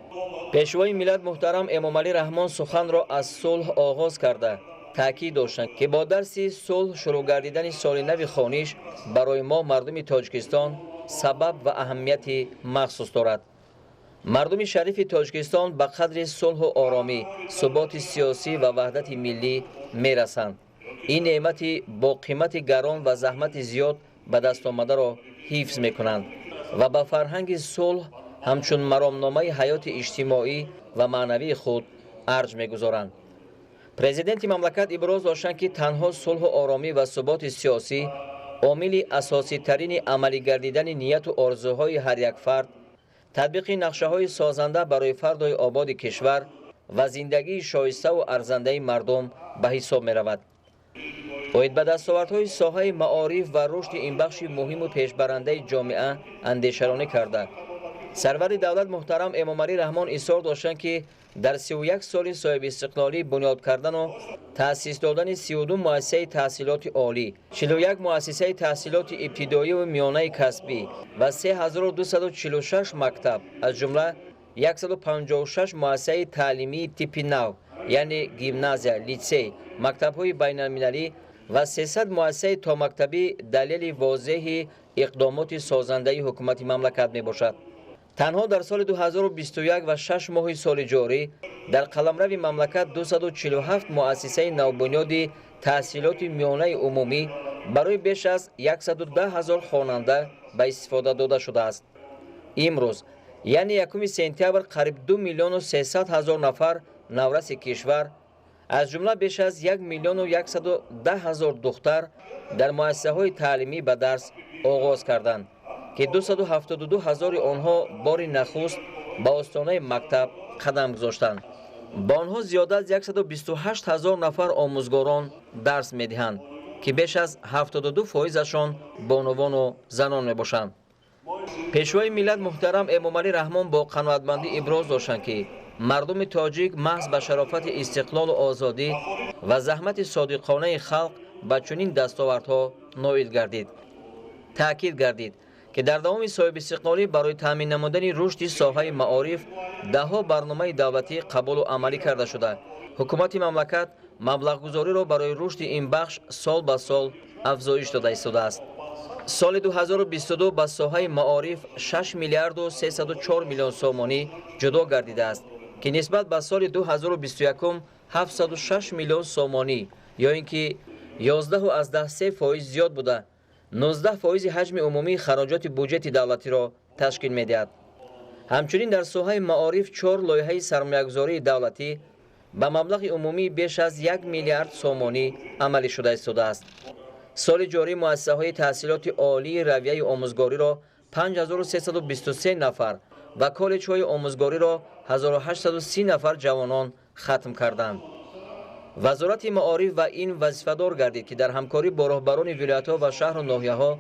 Пешвои миллат муҳтарам Эмомалӣ Раҳмон суханро аз сулҳ оғоз карда, таъкид доштанд, ки бо дарси сулҳ шурӯъ гардидани соли нави хониш барои мо мардуми Тоҷикистон сабаб ва аҳамияти махсус дорад. Мардуми шарифи Тоҷикистон ба қадри сулҳу оромӣ, суботи сиёсӣ ва ваҳдати миллӣ мерасанд. Ин неъмати бо қимати гарон ва заҳмати зиёд ба даст омадаро ҳифз мекунанд ва ба фарҳанги сулҳ ҳамчун маромномаи ҳаёти иҷтимоӣ ва маънавии худ арҷ мегузоранд. Президенти мамлакат иброз доштанд, ки танҳо сулҳу оромӣ ва суботи сиёсӣ омили асоситарини амалӣ гардидани нияту орзуҳои ҳар як фард, татбиқи нақшаҳои созанда барои фардои ободи кишвар ва зиндагии шоиставу арзандаи мардум ба ҳисоб меравад. Оид ба дастовардҳои соҳаи маориф ва рушди ин бахши муҳиму пешбарандаи ҷомеа андешаронӣ карда, сарвари давлат муҳтарам Эмомалӣ Раҳмон изҳор доштанд, ки дар 31 соли соҳибистиқлолӣ бунёд кардану таъсис додани 32 муассисаи таҳсилоти олӣ, 41 муассисаи таҳсилоти ибтидоиву миёнаи касбӣ ва 3246 мактаб, аз ҷумла 156 муассисаи таълимии типи нав, яъне гимназия, литсей, мактабҳои байналмилалӣ ва 300 муассисаи томактабӣ далели возеҳи иқдомоти созандаи ҳукумати мамлакат мебошад. Танҳо дар соли 2021 ва 6 моҳи соли ҷорӣ дар қаламрави мамлакат 247 муассисаи навбунёди таҳсилоти миёнаи умумӣ барои беш аз 110 ҳазор хонанда ба истифода дода шудааст. Имрӯз, яъне 1 сентябр, қариб 2 миллиону 300 ҳазор нафар навраси кишвар, аз ҷумла беш аз 1 миллиону 110 ҳазор духтар дар муассисаҳои таълимӣ ба дарс оғоз карданд, ки 272 ҳазори онҳо бори нахуст ба остонаи мактаб қадам гузоштанд. Ба онҳо зиёда аз 128 ҳазор нафар омӯзгорон дарс медиҳанд, ки беш аз 72 фоизашон бонувону занон мебошанд. Пешвои миллат муҳтарам Эмомалӣ Раҳмон бо қаноатмандӣ иброз доштанд, ки мардуми тоҷик маҳз ба шарофати истиқлолу озодӣ ва заҳмати содиқонаи халқ ба чунин дастовардҳо ноил гардид. Таъкид гардид, ки дар давоми соҳибистиқлолӣ барои таъмин намудани рушди соҳаи маориф даҳҳо барномаи давлатӣ қабулу амалӣ карда шуда, ҳукумати мамлакат маблағгузориро барои рушди ин бахш сол ба сол афзоиш дода истодааст. Соли 2022 ба соҳаи маориф 6 миллиарду 304 миллион сомонӣ ҷудо гардидааст, ки нисбат ба соли 2021 706 миллион сомонӣ ё ин ки 11,3 фоиз зиёд буда, 19 фоизи ҳаҷми умумии хароҷоти буҷети давлатиро ташкил медиҳад. Ҳамчунин дар соҳаи маориф 4 лоиҳаи сармоягузории давлатӣ ба маблағи умумии беш аз 1 миллиард сомонӣ амалӣ шуда истодааст. Соли ҷорӣ муассисаҳои таҳсилоти олии равияи омӯзгориро 5323 нафар ва коллеҷҳои омӯзгориро 1830 нафар ҷавонон хатм карданд. Вазорати маориф ва ин вазифадор гардид, ки дар ҳамкорӣ бо роҳбарони вилоятҳо ва шаҳру ноҳияҳо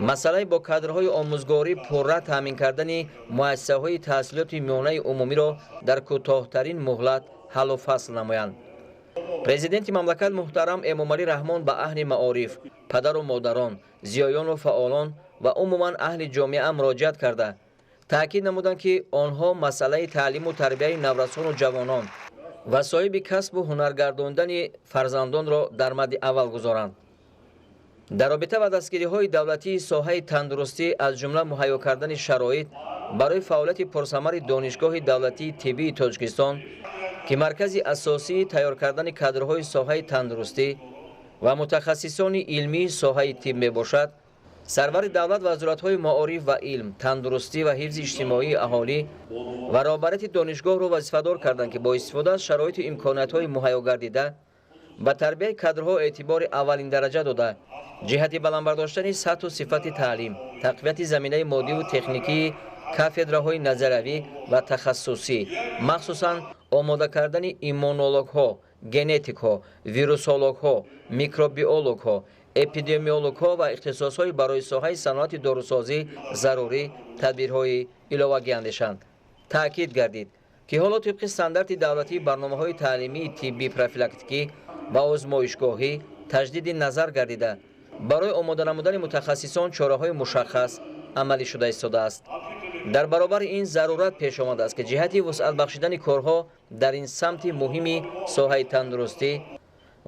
масъалаи бо кадрҳои омӯзгорӣ пурра таъмин кардани муассисаҳои таҳсилоти миёнаи умумиро дар кӯтоҳтарин муҳлат ҳаллу фасл намоянд. Президенти мамлакат муҳтарам Эмомалӣ Раҳмон ба аҳли маориф, падару модарон, зиёёну фаъолон ва умуман аҳли ҷомеа муроҷиат карда, таъкид намуданд, ки онҳо масъалаи таълиму тарбияи наврасону ҷавонон ва соҳиби касбу ҳунаргардондани фарзандонро дар мадди аввал гузоранд. Дар робита ба дастгириҳои давлатии соҳаи тандурустӣ, аз ҷумла муҳайё кардани шароит барои фаъолияти пурсамари Донишгоҳи давлатии тиббии Тоҷикистон, ки маркази асосии тайёр кардани кадрҳои соҳаи тандурустӣ ва мутахассисони илмии соҳаи тиб мебошад, сарвари давлат вазоратҳои маориф ва илм, тандурустӣ ва ҳифзи иҷтимоии аҳолӣ ва роҳбарияти донишгоҳро вазифадор карданд, ки бо истифода аз шароиту имкониятҳои муҳайё гардида ба тарбияи кадрҳо эътибори аввалиндараҷа дода, ҷиҳати баланд бардоштани сатҳу сифати таълим, тақвияти заминаи моддиву техникии кафедраҳои назариявӣ ва тахассусӣ, махсусан омода кардани иммунологҳо, генетикҳо, вирусологҳо, микробиологҳо, эпидемиологҳо ва ихтисосҳои барои соҳаи саноати дорусозӣ зарурӣ тадбирҳои иловагӣ андешанд. Таъкид гардид, ки ҳоло тибқи стандарти давлатии барномаҳои таълимии тиббӣ, профилактикӣ ва озмоишгоҳӣ таҷдиди назар гардида, барои омода намудани мутахассисон чораҳои мушаххас амалӣ шуда истодааст. Дар баробари ин зарурат пеш омадааст, ки ҷиҳати вусъат бахшидани корҳо дар ин самти муҳими соҳаи тандурустӣ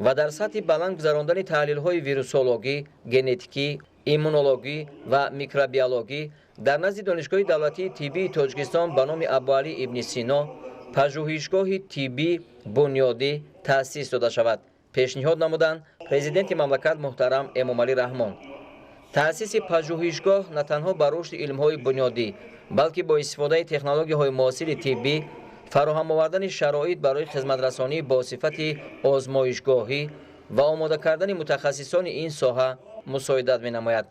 ва дар сатҳи баланд гузарондани таҳлилҳои вирусологӣ, генетикӣ, иммунологӣ ва микробиологӣ дар назди Донишгоҳи давлатии тиббии Тоҷикистон ба номи Абуалӣ ибни Сино пажӯҳишгоҳи тиббӣ бунёдӣ таъсис дода шавад, пешниҳод намуданд Президенти мамлакат муҳтарам Эмомалӣ Раҳмон. Таъсиси пажӯҳишгоҳ на танҳо ба рушди илмҳои бунёдӣ, балки бо истифодаи технологияҳои муосири тиббӣ, фароҳам овардани шароит барои хизматрасонӣ бо сифати озмоишгоҳӣ ва омода кардани мутахассисони ин соҳа мусоидат менамояд.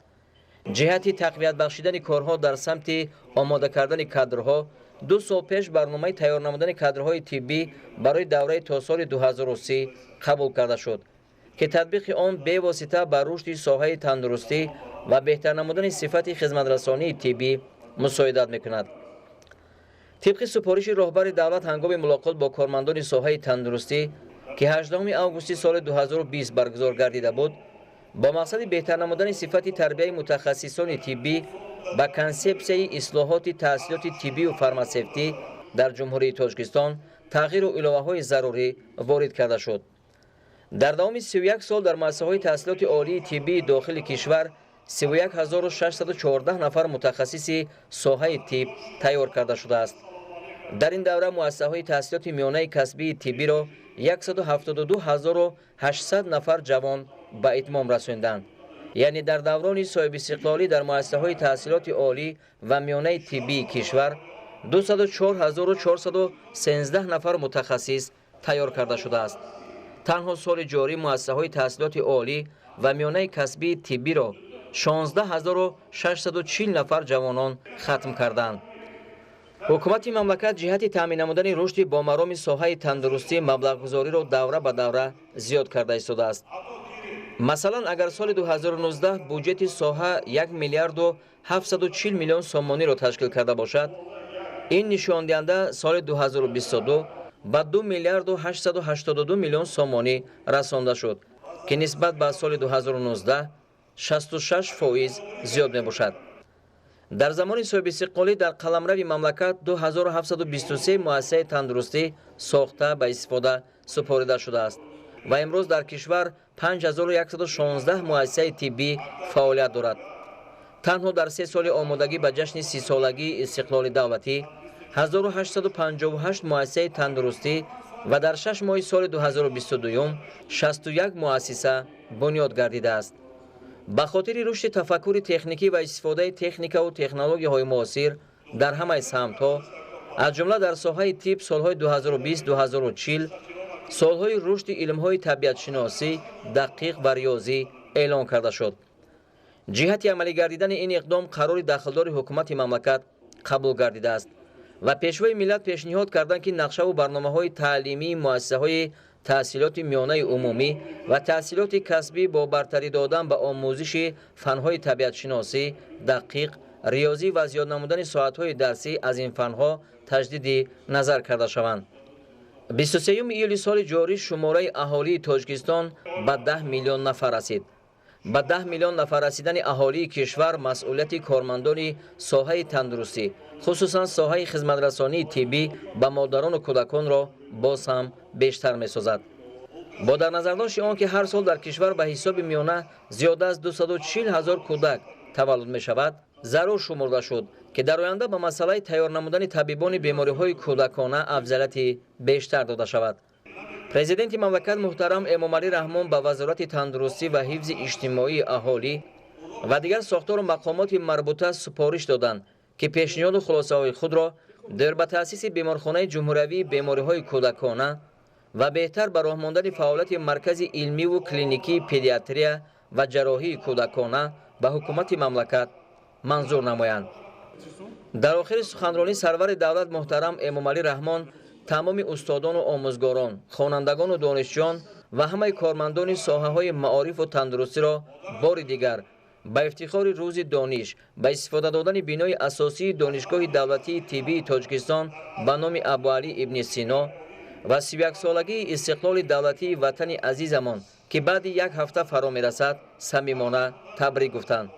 Ҷиҳати тақвият бахшидани корҳо дар самти омода кардани кадрҳо, 2 сол пеш барномаи тайёр намудани кадрҳои тиббӣ барои давраи то соли 2030 қабул карда шуд, ки татбиқи он бевосита ба рушди соҳаи тандурустӣ ва беҳтар намудани сифати хизматрасонии тиббӣ мусоидат мекунад. Тибқи супориши роҳбари давлат ҳангоми мулоқот бо кормандони соҳаи тандурустӣ, ки 18 августи соли 2020 баргузор гардида буд, бо мақсади беҳтар намудани сифати тарбияи мутахассисони тиббӣ ба консепсияи ислоҳоти таҳсилоти тиббию фармасевтӣ дар Ҷумҳурии Тоҷикистон тағйиру иловаҳои зарурӣ ворид карда шуд. Дар давоми 31 сол дар муассисаҳои таҳсилоти олии тиббии дохили кишвар 31614 нафар мутахассиси соҳаи тиб тайёр карда шудааст. Дар ин давра муассисаҳои таҳсилоти миёнаи касбии тиббиро 172800 нафар ҷавон ба итмом расонданд. Яъне дар даврони соҳибистиқлолӣ дар муассисаҳои таҳсилоти олӣ ва миёнаи тиббии кишвар 204413 нафар мутахассис тайёр карда шудааст. Танҳо соли ҷорӣ муассисаҳои таҳсилоти олӣ ва миёнаи касбии тиббиро 16640 нафар ҷавонон хатм карданд. Ҳукумати мамлакат ҷиҳати таъмин намудани рушди бомароми соҳаи тандурустӣ маблағгузориро давра ба давра зиёд карда истодааст. Масалан, агар соли 2019 буҷети соҳа 1 миллиарду 740 миллион сомониро ташкил карда бошад, ин нишондиҳанда соли 2022 ба 2 миллиарду 882 миллион сомонӣ расонда шуд, ки нисбат ба соли 2019 66% зиёд мебошад. Дар замони соҳибистиқлолӣ дар қаламрави мамлакат 2723 муассисаи тандурустӣ сохта ба истифода супорида шудааст ва имрӯз дар кишвар 5116 муассисаи тиббӣ фаъолият дорад. Танҳо дар 3 соли омодагӣ ба ҷашни 30-солагии истиқлоли давлатӣ 1858 муассисаи тандурустӣ ва дар 6 моҳи соли 2022 61 муассиса бунёд гардидааст. Ба хотири рушди тафаккури техникӣ ва истифодаи техникаву технологияҳои муосир дар ҳамаи самтҳо, аз ҷумла дар соҳаи тиб, солҳои 2020-2040 солҳои рушди илмҳои табиатшиносӣ, дақиқ ва риёзӣ эълон карда шуд. Ҷиҳати амалӣ гардидани ин иқдом қарори дахлдори ҳукумати мамлакат қабул гардидааст ва Пешвои миллат пешниҳод карданд, ки нақшаву барномаҳои таълимии муассисаҳои таҳсилоти миёнаи умумӣ ва таҳсилоти касбӣ бо бартарӣ додан ба омӯзиши фанҳои табиатшиносӣ, дақиқ, риёзӣ ва зиёд намудани соатҳои дарсӣ аз ин фанҳо таҷдиди назар карда шаванд. 23 июли соли ҷорӣ шумораи аҳолии Тоҷикистон ба 10 миллион нафар расид. Ба 10 миллион нафар расидани аҳолии кишвар масъулияти кормандони соҳаи тандурустӣ, хусусан соҳаи хизматрасонии тиббӣ ба модарону кӯдаконро боз ҳам бештар месозад. Бо дар назардошти он ки ҳар сол дар кишвар ба ҳисоби миёна зиёда аз 240 ҳазор кӯдак таваллуд мешавад, зарур шумурда шуд, ки дар оянда ба масъалаи тайёр намудани табибони бемориҳои кӯдакона афзалияти бештар дода шавад. Президенти мамлакат муҳтарам Эмомалӣ Раҳмон ба Вазорати тандурустӣ ва ҳифзи иҷтимоии аҳолӣ ва дигар сохтору мақомоти марбута супориш доданд, ки пешниҳоду хулосаҳои худро дар ба таъсиси беморхонаи ҷумҳуриявии бемориҳои кӯдакона ва беҳтар ба роҳ мондани фаъолияти маркази илмиву клиникии педиатрия ва ҷарроҳии кӯдакона ба ҳукумати мамлакат манзур намоянд. Дар охири суханронӣ сарвари давлат муҳтарам Эмомалӣ Раҳмон тамоми устодону омӯзгорон, хонандагону донишҷӯён ва ҳамаи кормандони соҳаҳои маорифу тандурустиро бори дигар Ба ифтихори рӯзи дониш ба истифода додани бинои асосии Донишгоҳи давлатии тиббии Тоҷикистон ба номи Абуалӣ ибни Сино ва 31-солагии истиқлоли давлатии ватани азизамон, ки баъди як ҳафта фаро мерасад, самимона табрик гуфтанд.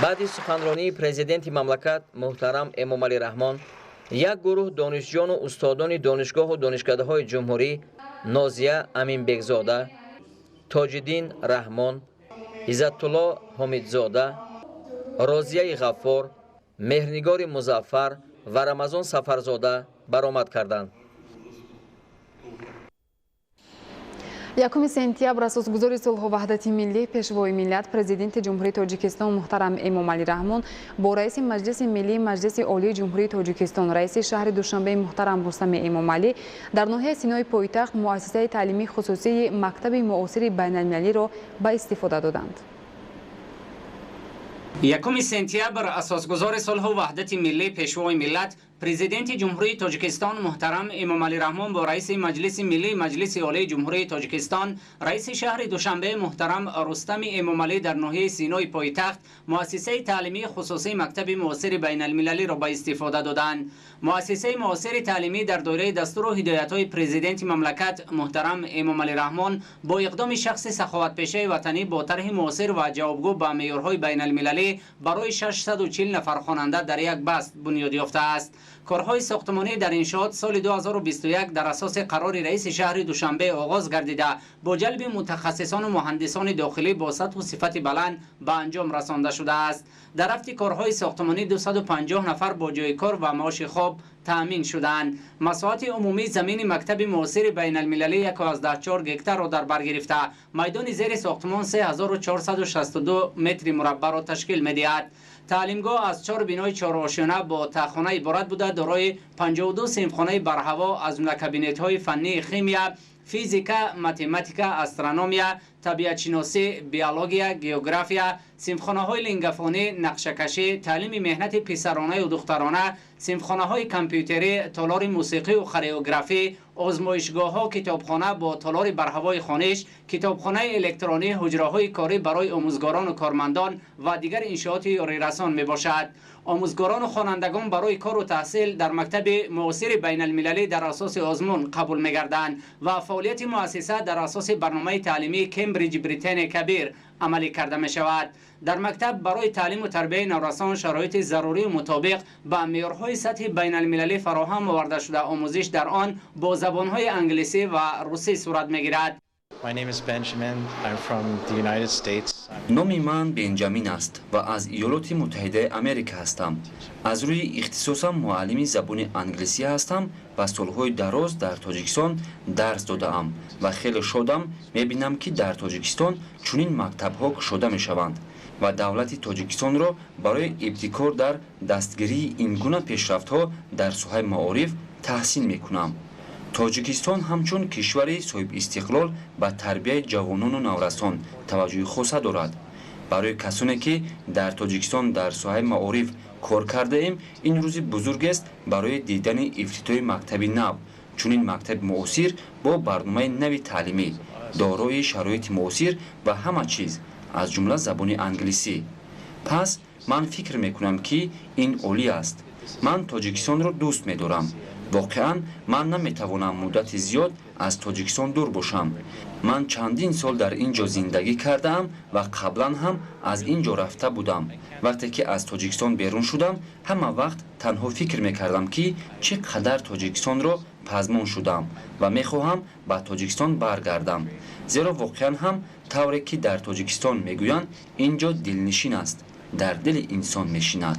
Баъди суханронии президенти мамлакат муҳтарам Эмомалӣ Раҳмон, як гурӯҳ донишҷӯёну устодони донишгоҳу донишкадаҳои ҷумҳурӣ Нозия Аминбекзода, Тоҷиддин Раҳмон, Иззатулло Ҳомидзода, Розияи Ғаффор, Меҳрнигори Музаффар ва Рамазон Сафарзода баромад карданд. 1 сентябр асосгузори сулҳу ваҳдати миллӣ, пешвои миллат, президенти Ҷумҳурии Тоҷикистон муҳтарам Эмомалӣ Раҳмон бо раиси Маҷлиси миллии Маҷлиси Олии Ҷумҳурии Тоҷикистон, раиси шаҳри Душанбе муҳтарам Рустами Эмомалӣ дар ноҳияи Синои пойтахт муассисаи таълимии хусусии мактаби муосири байналмилалиро ба истифода доданд. 1 сентябр асосгузори сулҳу ваҳдати миллӣ, пешвои миллат, президенти Ҷумҳурии Тоҷикистон муҳтарам Эмомалӣ Раҳмон бо раиси Маҷлиси миллии Маҷлиси Олии Ҷумҳурии Тоҷикистон, раиси шаҳри Душанбе муҳтарам Рустами Эмомалӣ дар ноҳияи Синои пойтахт муассисаи таълимии хусусии мактаби муосири байналмилалиро ба истифода доданд. Муассисаи муосири таълимӣ дар доираи дастуру ҳидоятҳои президенти мамлакат муҳтарам Эмомалӣ Раҳмон бо иқдоми шахси саховатпешаи ватанӣ бо тарҳи муосир ва ҷавобгӯ ба меъёрҳои байналмилалӣ барои 640 нафар хонанда дар як баст бунёд ёфтааст. Корҳои сохтмонӣ дар иншоот соли 2021 дар асоси қарори раиси шаҳри Душанбе оғоз гардида, бо ҷалби мутахассисону муҳандисони дохилӣ бо сатҳу сифати баланд ба анҷом расонда шудааст. Дар рафти корҳои сохтмонӣ 250 нафар бо ҷойи кор ва маоши хоб таъмин шуданд. Масоҳати умумии замини мактаби муосири байналмилалӣ 1,4 гектарро дар бар гирифта, майдони зери сохтмон 3462 метри мураббаъро ташкил медиҳад. Таълимгоҳ аз 4 бинои чорошёна бо таххона иборат буда, дорои 52 синфхонаи барҳаво аз ҷумла кабинетҳои фаннии химия, физика, математика, астрономия, табиатшиносӣ, биология, география, синфхонаҳои лингафонӣ, нақшакашӣ, таълими меҳнати писаронаю духтарона, синфхонаҳои компютерӣ, толори мусиқию хореографӣ, озмоишгоҳҳо, китобхона бо толори барҳавои хониш, китобхонаи электронӣ, ҳуҷраҳои корӣ барои омӯзгорону кормандон ва дигар иншооти ёрирасон мебошад. Омӯзгорону хонандагон барои кору таҳсил дар мактаби муосири байналмилалӣ дар асоси озмун қабул мегарданд ва фаъолияти муассиса дар асоси барномаи таълимии Кембриҷ Британия Кабир амалӣ карда мешавад. Дар мактаб барои таълиму тарбияи наврасон шароити зарурию мутобиқ ба меъёрҳои сатҳи байналмилалӣ фароҳам оварда шуда, омӯзиш дар он бо забонҳои англисӣ ва русӣ сурат мегирад. Номи ман Бенҷамин аст ва аз Иёлоти Муттаҳидаи Америка ҳастам. Аз рӯи ихтисосам муаллими забони англисӣ ҳастам ва солҳои дароз дар Тоҷикистон дарс додаам ва хеле шодам мебинам, ки дар Тоҷикистон чунин мактабҳо кушода мешаванд ва давлати Тоҷикистонро барои ибтикор дар дастгирии ин гуна пешрафтҳо дар соҳаи маориф таҳсин мекунам. Тоҷикистон ҳамчун кишвари соҳибистиқлол ба тарбияи ҷавонону наврасон таваҷҷӯҳи хоса дорад. Барои касоне, ки дар Тоҷикистон дар соҳаи маориф кор кардаем, ин рӯзи бузургест барои дидани ифтитоҳи мактаби нав, чунин мактаби муосир бо барномаи нави таълимӣ, дорои шароити муосир ва ҳама чиз, аз ҷумла забони англисӣ. Пас ман фикр мекунам, ки ин олӣ аст. Ман Тоҷикистонро дӯст медорам. Воқеан ман наметавонам муддати зиёд аз Тоҷикистон дур бошам. Ман чандин сол дар ин ҷо зиндагӣ кардаам ва қаблан ҳам аз ин ҷо рафта будам. Вақте ки аз Тоҷикистон берун шудам, ҳама вақт танҳо фикр мекардам, ки чӣ қадар Тоҷикистонро пазмон шудам ва мехоҳам ба Тоҷикистон баргардам. Зеро воқеан ҳам тавре ки дар Тоҷикистон мегӯянд, ин ҷо дилнишин аст, дар дили инсон мешинад.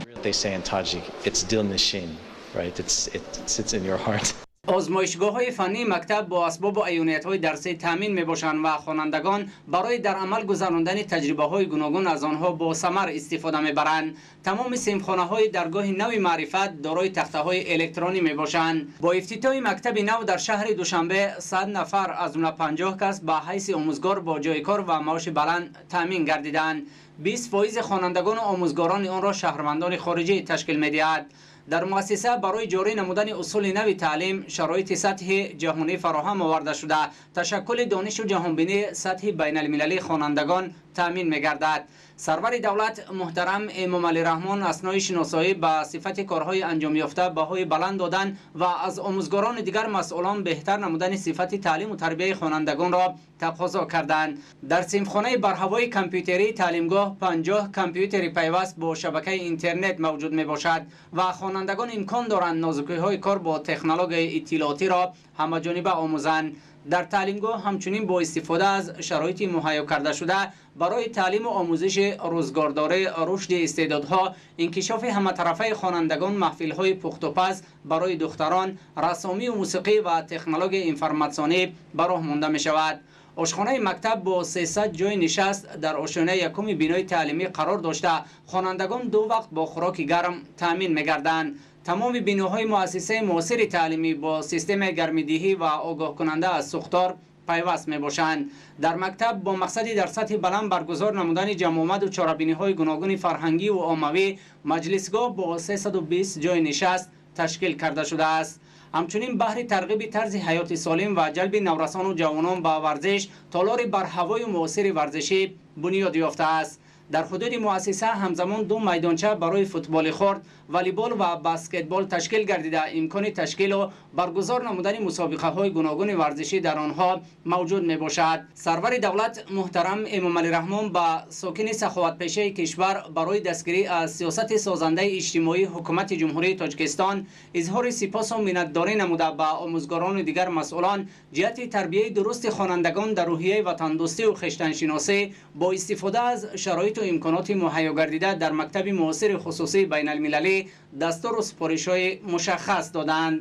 Озмоишгоҳҳои фаннии мактаб бо асбобу аёниятҳои дарсӣ таъмин мебошанд ва хонандагон барои дар амал гузарондани таҷрибаҳои гуногун аз онҳо бо самар истифода мебаранд. Тамоми синфхонаҳои даргоҳи нави маърифат дорои тахтаҳои электронӣ мебошанд. Бо ифтитоҳи мактаби нав дар шаҳри Душанбе 100 нафар аз ҷумла 50 кас ба ҳайси омӯзгор бо ҷойи кор ва маоши баланд таъмин гардиданд. 20% хонандагону омӯзгорони онро шаҳрвандони хориҷӣ ташкил медиҳад. Дар муассиса барои ҷорӣ намудани усули нави таълим шароити сатҳи ҷаҳонӣ фароҳам оварда шуда, ташаккули донишу ҷаҳонбинии сатҳи байналмилалии хонандагон таъмин мегардад. Сарвари давлат муҳтарам Эмомалӣ Раҳмон аснои шиносоӣ ба сифати корҳои анҷомёфта баҳои баланд додан ва аз омӯзгорони дигар масъулон беҳтар намудани сифати таълиму тарбияи хонандагонро тақозо карданд. Дар синфхонаи барҳавои компютерии таълимгоҳ 50 компютери пайваст бо шабакаи интернет мавҷуд мебошад ва хонандагон имкон доранд нозукиҳои кор бо технологияи иттилоотиро ҳамаҷониба омӯзанд. Дар таълимгоҳ ҳамчунин бо истифода аз шароити муҳайё карда шуда барои таълиму омӯзиши рӯзгордорӣ, рушди истеъдодҳо, инкишофи ҳаматарафаи хонандагон маҳфилҳои пухтупаз барои духтарон, рассомию мусиқӣ ва технологияи информатсионӣ ба роҳ монда мешавад. Ошхонаи мактаб бо 300 ҷойи нишаст дар ошёнаи якуми бинои таълимӣ қарор дошта, хонандагон ду вақт бо хӯроки гарм таъмин мегарданд. Тамоми биноҳои муассисаи муосири таълимӣ бо системаи гармидиҳӣ ва огоҳкунанда аз сӯхтор пайваст мебошанд. Дар мактаб бо мақсади дар сатҳи баланд баргузор намудани ҷамъомаду чорабиниҳои гуногуни фарҳангию оммавӣ маҷлисгоҳ бо 320 ҷойи нишаст ташкил карда шудааст. Ҳамчунин баҳри тарғиби тарзи ҳаёти солим ва ҷалби наврасону ҷавонон ба варзиш толори барҳавою муосири варзишӣ бунёд ёфтааст. Дар ҳудуди муассиса ҳамзамон ду майдонча барои футболи хурд, волейбол ва баскетбол ташкил гардида, имкони ташкилу баргузор намудани мусобиқаҳои гуногуни варзишӣ дар онҳо мавҷуд мебошад. Сарвари давлат муҳтарам Эмомалӣ Раҳмон ба сокини саховатпешаи кишвар барои дастгирӣ аз сиёсати созандаи иҷтимоии ҳукумати Ҷумҳурии Тоҷикистон изҳори сипосу миннатдорӣ намуда, ба омӯзгорону дигар масъулон ҷиҳати тарбияи дурусти хонандагон дар рӯҳияи ватандӯстию хештаншиносӣ бо истифода аз шароиту имконоти муҳайё гардида дар мактаби муосири хусусии байналмилалӣ дастуру супоришҳои мушаххас доданд.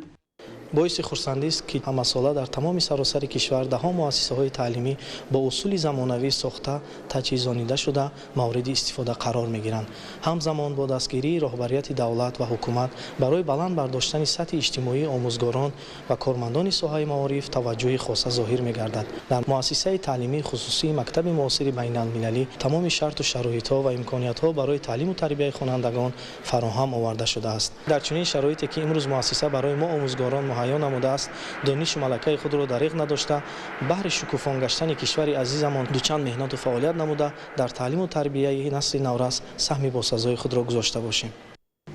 Боиси хурсандист, ки ҳамасола дар тамоми саросари кишвар даҳо муассисаҳои таълимӣ бо усули замонавӣ сохта, таҷҳизонида шуда, мавриди истифода қарор мегиранд. Ҳамзамон бо дастгирии роҳбарияти давлат ва ҳукумат барои баланд бардоштани сатҳи иҷтимоии омӯзгорон ва кормандони соҳаи маориф таваҷҷӯҳи хоса зоҳир мегардад. Дар муассисаи таълимии хусусии мактаби муосири байналмилалӣ тамоми шарту шароитҳо ва имкониятҳо барои таълиму тарбияи хонандагон фароҳам оварда шудааст. Дар чунин шароите, ки имрӯз муассиса барои мо омӯзгорон муҳайё намудааст, донишу малакаи худро дариғ надошта, баҳри шукуфон гаштани кишвари азизамон дучанд меҳнату фаъолият намуда, дар таълиму тарбияи насли наврас саҳми босазои худро гузошта бошем.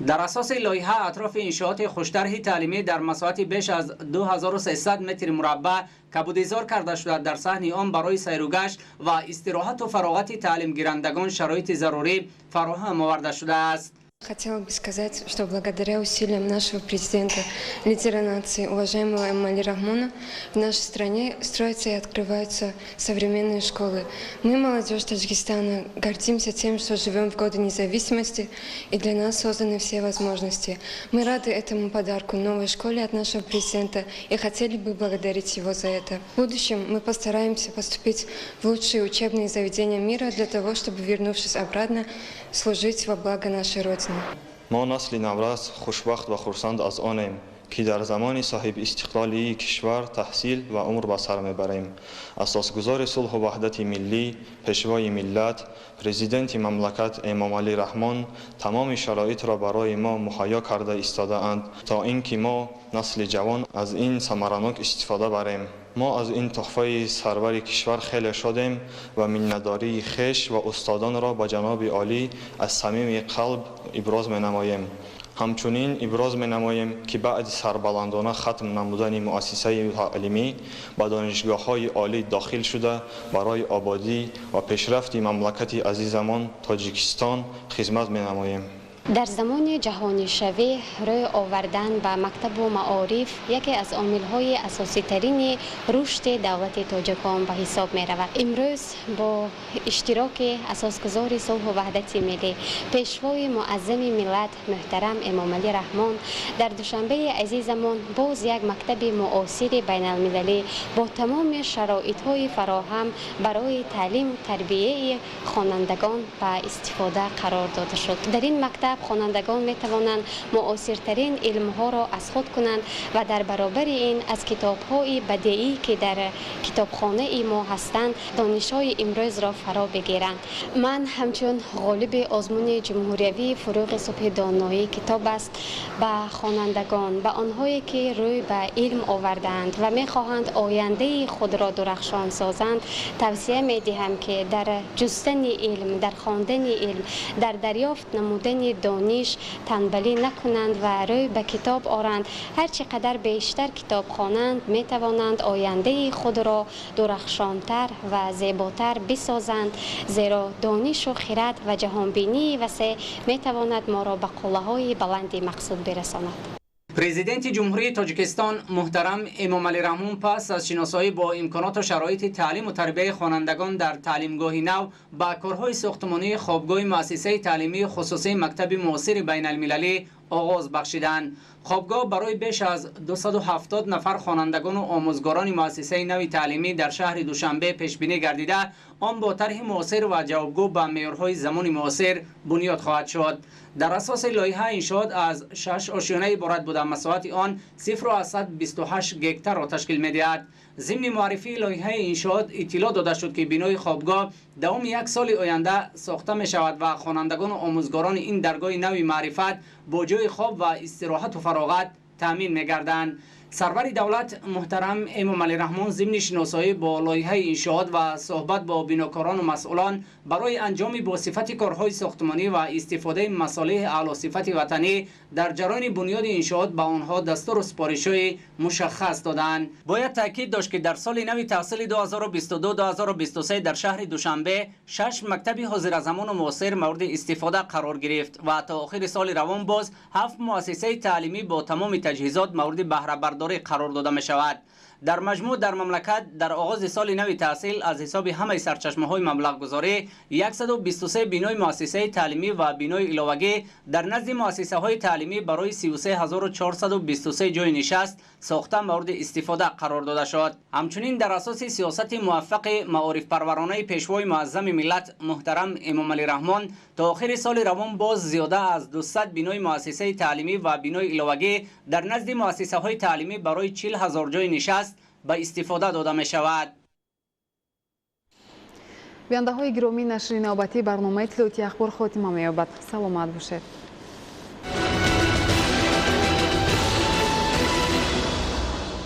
Дар асоси лоиҳа атрофи иншооти хуштарҳи таълимӣ дар масоҳати беш аз 2300 метри мураббаъ кабудизор карда шуда, дар саҳни он барои сайругашт ва истироҳату фароғати таълимгирандагон шароити зарурӣ фароҳам оварда шудааст. Хотела бы сказать, что благодаря усилиям нашего президента, лидера нации, уважаемого Эмомали Рахмона, в нашей стране строятся и открываются современные школы. Мы, молодежь Таджикистана, гордимся тем, что живем в годы независимости, и для нас созданы все возможности. Мы рады этому подарку, новой школе от нашего президента, и хотели бы благодарить его за это. В будущем мы постараемся поступить в лучшие учебные заведения мира для того, чтобы, вернувшись обратно, служить во благо нашей Родины. Мо насли наврас хушбахт ва хурсанд аз онем, ки дар замони соҳибистиқлолии кишвар таҳсил ва умр ба сар мебарем. Асосгузори сулҳу ваҳдати миллӣ, пешвои миллат, президенти мамлакат Эмомалӣ Раҳмон тамоми шароитро барои мо муҳайё карда истодаанд, то ин ки мо насли ҷавон аз ин самаранок истифода барем. Мо аз ин тӯҳфаи сарвари кишвар хеле шодем ва миннатдории хеш ва устодонро ба ҷаноби олӣ аз самими қалб иброз менамоем. Ҳамчунин иброз менамоем, ки баъди сарбаландона хатм намудани муассисаи таълимӣ ба донишгоҳҳои олӣ дохил шуда, барои ободӣ ва пешрафти мамлакати азизамон Тоҷикистон хизмат менамоем. Дар замони ҷаҳонишавӣ рӯй овардан ба мактабу маориф яке аз омилҳои асоситарини рушди давлати тоҷикон ба ҳисоб меравад. Имрӯз бо иштироки асосгузори сулҳу ваҳдати миллӣ, пешвои муаззами миллат муҳтарам Эмомалӣ Раҳмон дар Душанбеи азизамон боз як мактаби муосири байналмилалӣ бо тамоми шароитҳои фароҳам барои таълиму тарбияи хонандагон ба истифода қарор дода шуд. Дар ин мактаб Мактаб хонандагон метавонанд муосиртарин илмҳоро аз худ кунанд ва дар баробари ин аз китобҳои бадеӣ, ки дар китобхонаи мо ҳастанд, донишҳои имрӯзро фаро бигиранд. Ман ҳамчун ғолиби озмуни ҷумҳуриявии «Фурӯғи субҳи доноӣ китоб аст» ба хонандагон, ба онҳое ки рӯй ба илм овардаанд ва мехоҳанд ояндаи худро дурахшон созанд, тавсия медиҳам, ки дар ҷустани илм, дар хондани илм, дар дарёфт намудани дониш танбалӣ накунанд ва рӯй ба китоб оранд. Ҳар чӣ қадар бештар китоб хонанд, метавонанд ояндаи худро дурахшонтар ва зеботар бисозанд, зеро донишу хирад ва ҷаҳонбинии васеъ метавонад моро ба қуллаҳои баланди мақсуд бирасонад. Президенти Ҷумҳурии Тоҷикистон муҳтарам Эмомалӣ Раҳмон пас аз шиносоӣ бо имконоту шароити таълиму тарбияи хонандагон дар таълимгоҳи нав ба корҳои сохтмонии хобгоҳи муассисаи таълимии хусусии мактаби муосири байналмилалӣ оғоз бахшиданд. Хобгоҳ барои беш аз 270 нафар хонандагону омӯзгорони муассисаи нави таълимӣ дар шаҳри Душанбе пешбинӣ гардида, он бо тарҳи муосир ва ҷавобгӯ ба меъёрҳои замони муосир бунёд хоҳад шуд. Дар асоси лоиҳа иншоот аз шаш ошёна иборат буда, масоҳати он 0,28 гектарро ташкил медиҳад. Зимни муаррифии лоиҳаи иншоот иттилоъ дода шуд, ки бинои хобгоҳ давоми як соли оянда сохта мешавад ва хонандагону омӯзгорони ин даргоҳи нави маърифат бо ҷои хоб ва истироҳату фароғат таъмин мегарданд. Сарвари давлат муҳтарам Эмомалӣ Раҳмон зимни шиносоӣ бо лоиҳаи иншоот ва суҳбат бо бинокорону масъулон барои анҷоми босифати корҳои сохтмонӣ ва истифодаи масолеҳи аълосифати ватанӣ дар ҷараёни бунёди иншоот ба онҳо дастуру супоришҳои мушаххас доданд. Бояд таъкид дошт, ки дар соли нави таҳсили 2022-2023 дар шаҳри Душанбе шаш мактаби ҳозиразамону муосир мавриди истифода қарор гирифт ва то охири соли равон боз ҳафт муассисаи таълимӣ бо тамоми таҷҳизот мавриди баҳрабардорӣ қарор дода мешавад. Дар маҷмӯъ дар мамлакат дар оғози соли нави таҳсил аз ҳисоби ҳамаи сарчашмаҳои маблағгузорӣ 123 бинои муассисаи таълимӣ ва бинои иловагӣ дар назди муассисаҳои таълимӣ барои 33 423 ҷои нишаст сохта мавриди истифода қарор дода шуд. Ҳамчунин дар асоси сиёсати муваффақи маорифпарваронаи Пешвои муаззами миллат муҳтарам Эмомалӣ Раҳмон то охири соли равон боз зиёда аз 200 бинои муассисаи таълимӣ ва бинои иловагӣ дар назди муассисаҳои таълимӣ барои 40 ҳазор ҷои нишаст ба истифода дода мешавад. Бинандаҳои гиромӣ, нашри навбатии барномаи иттилоотии «Ахбор» хотима меёбад. Саломат бошед.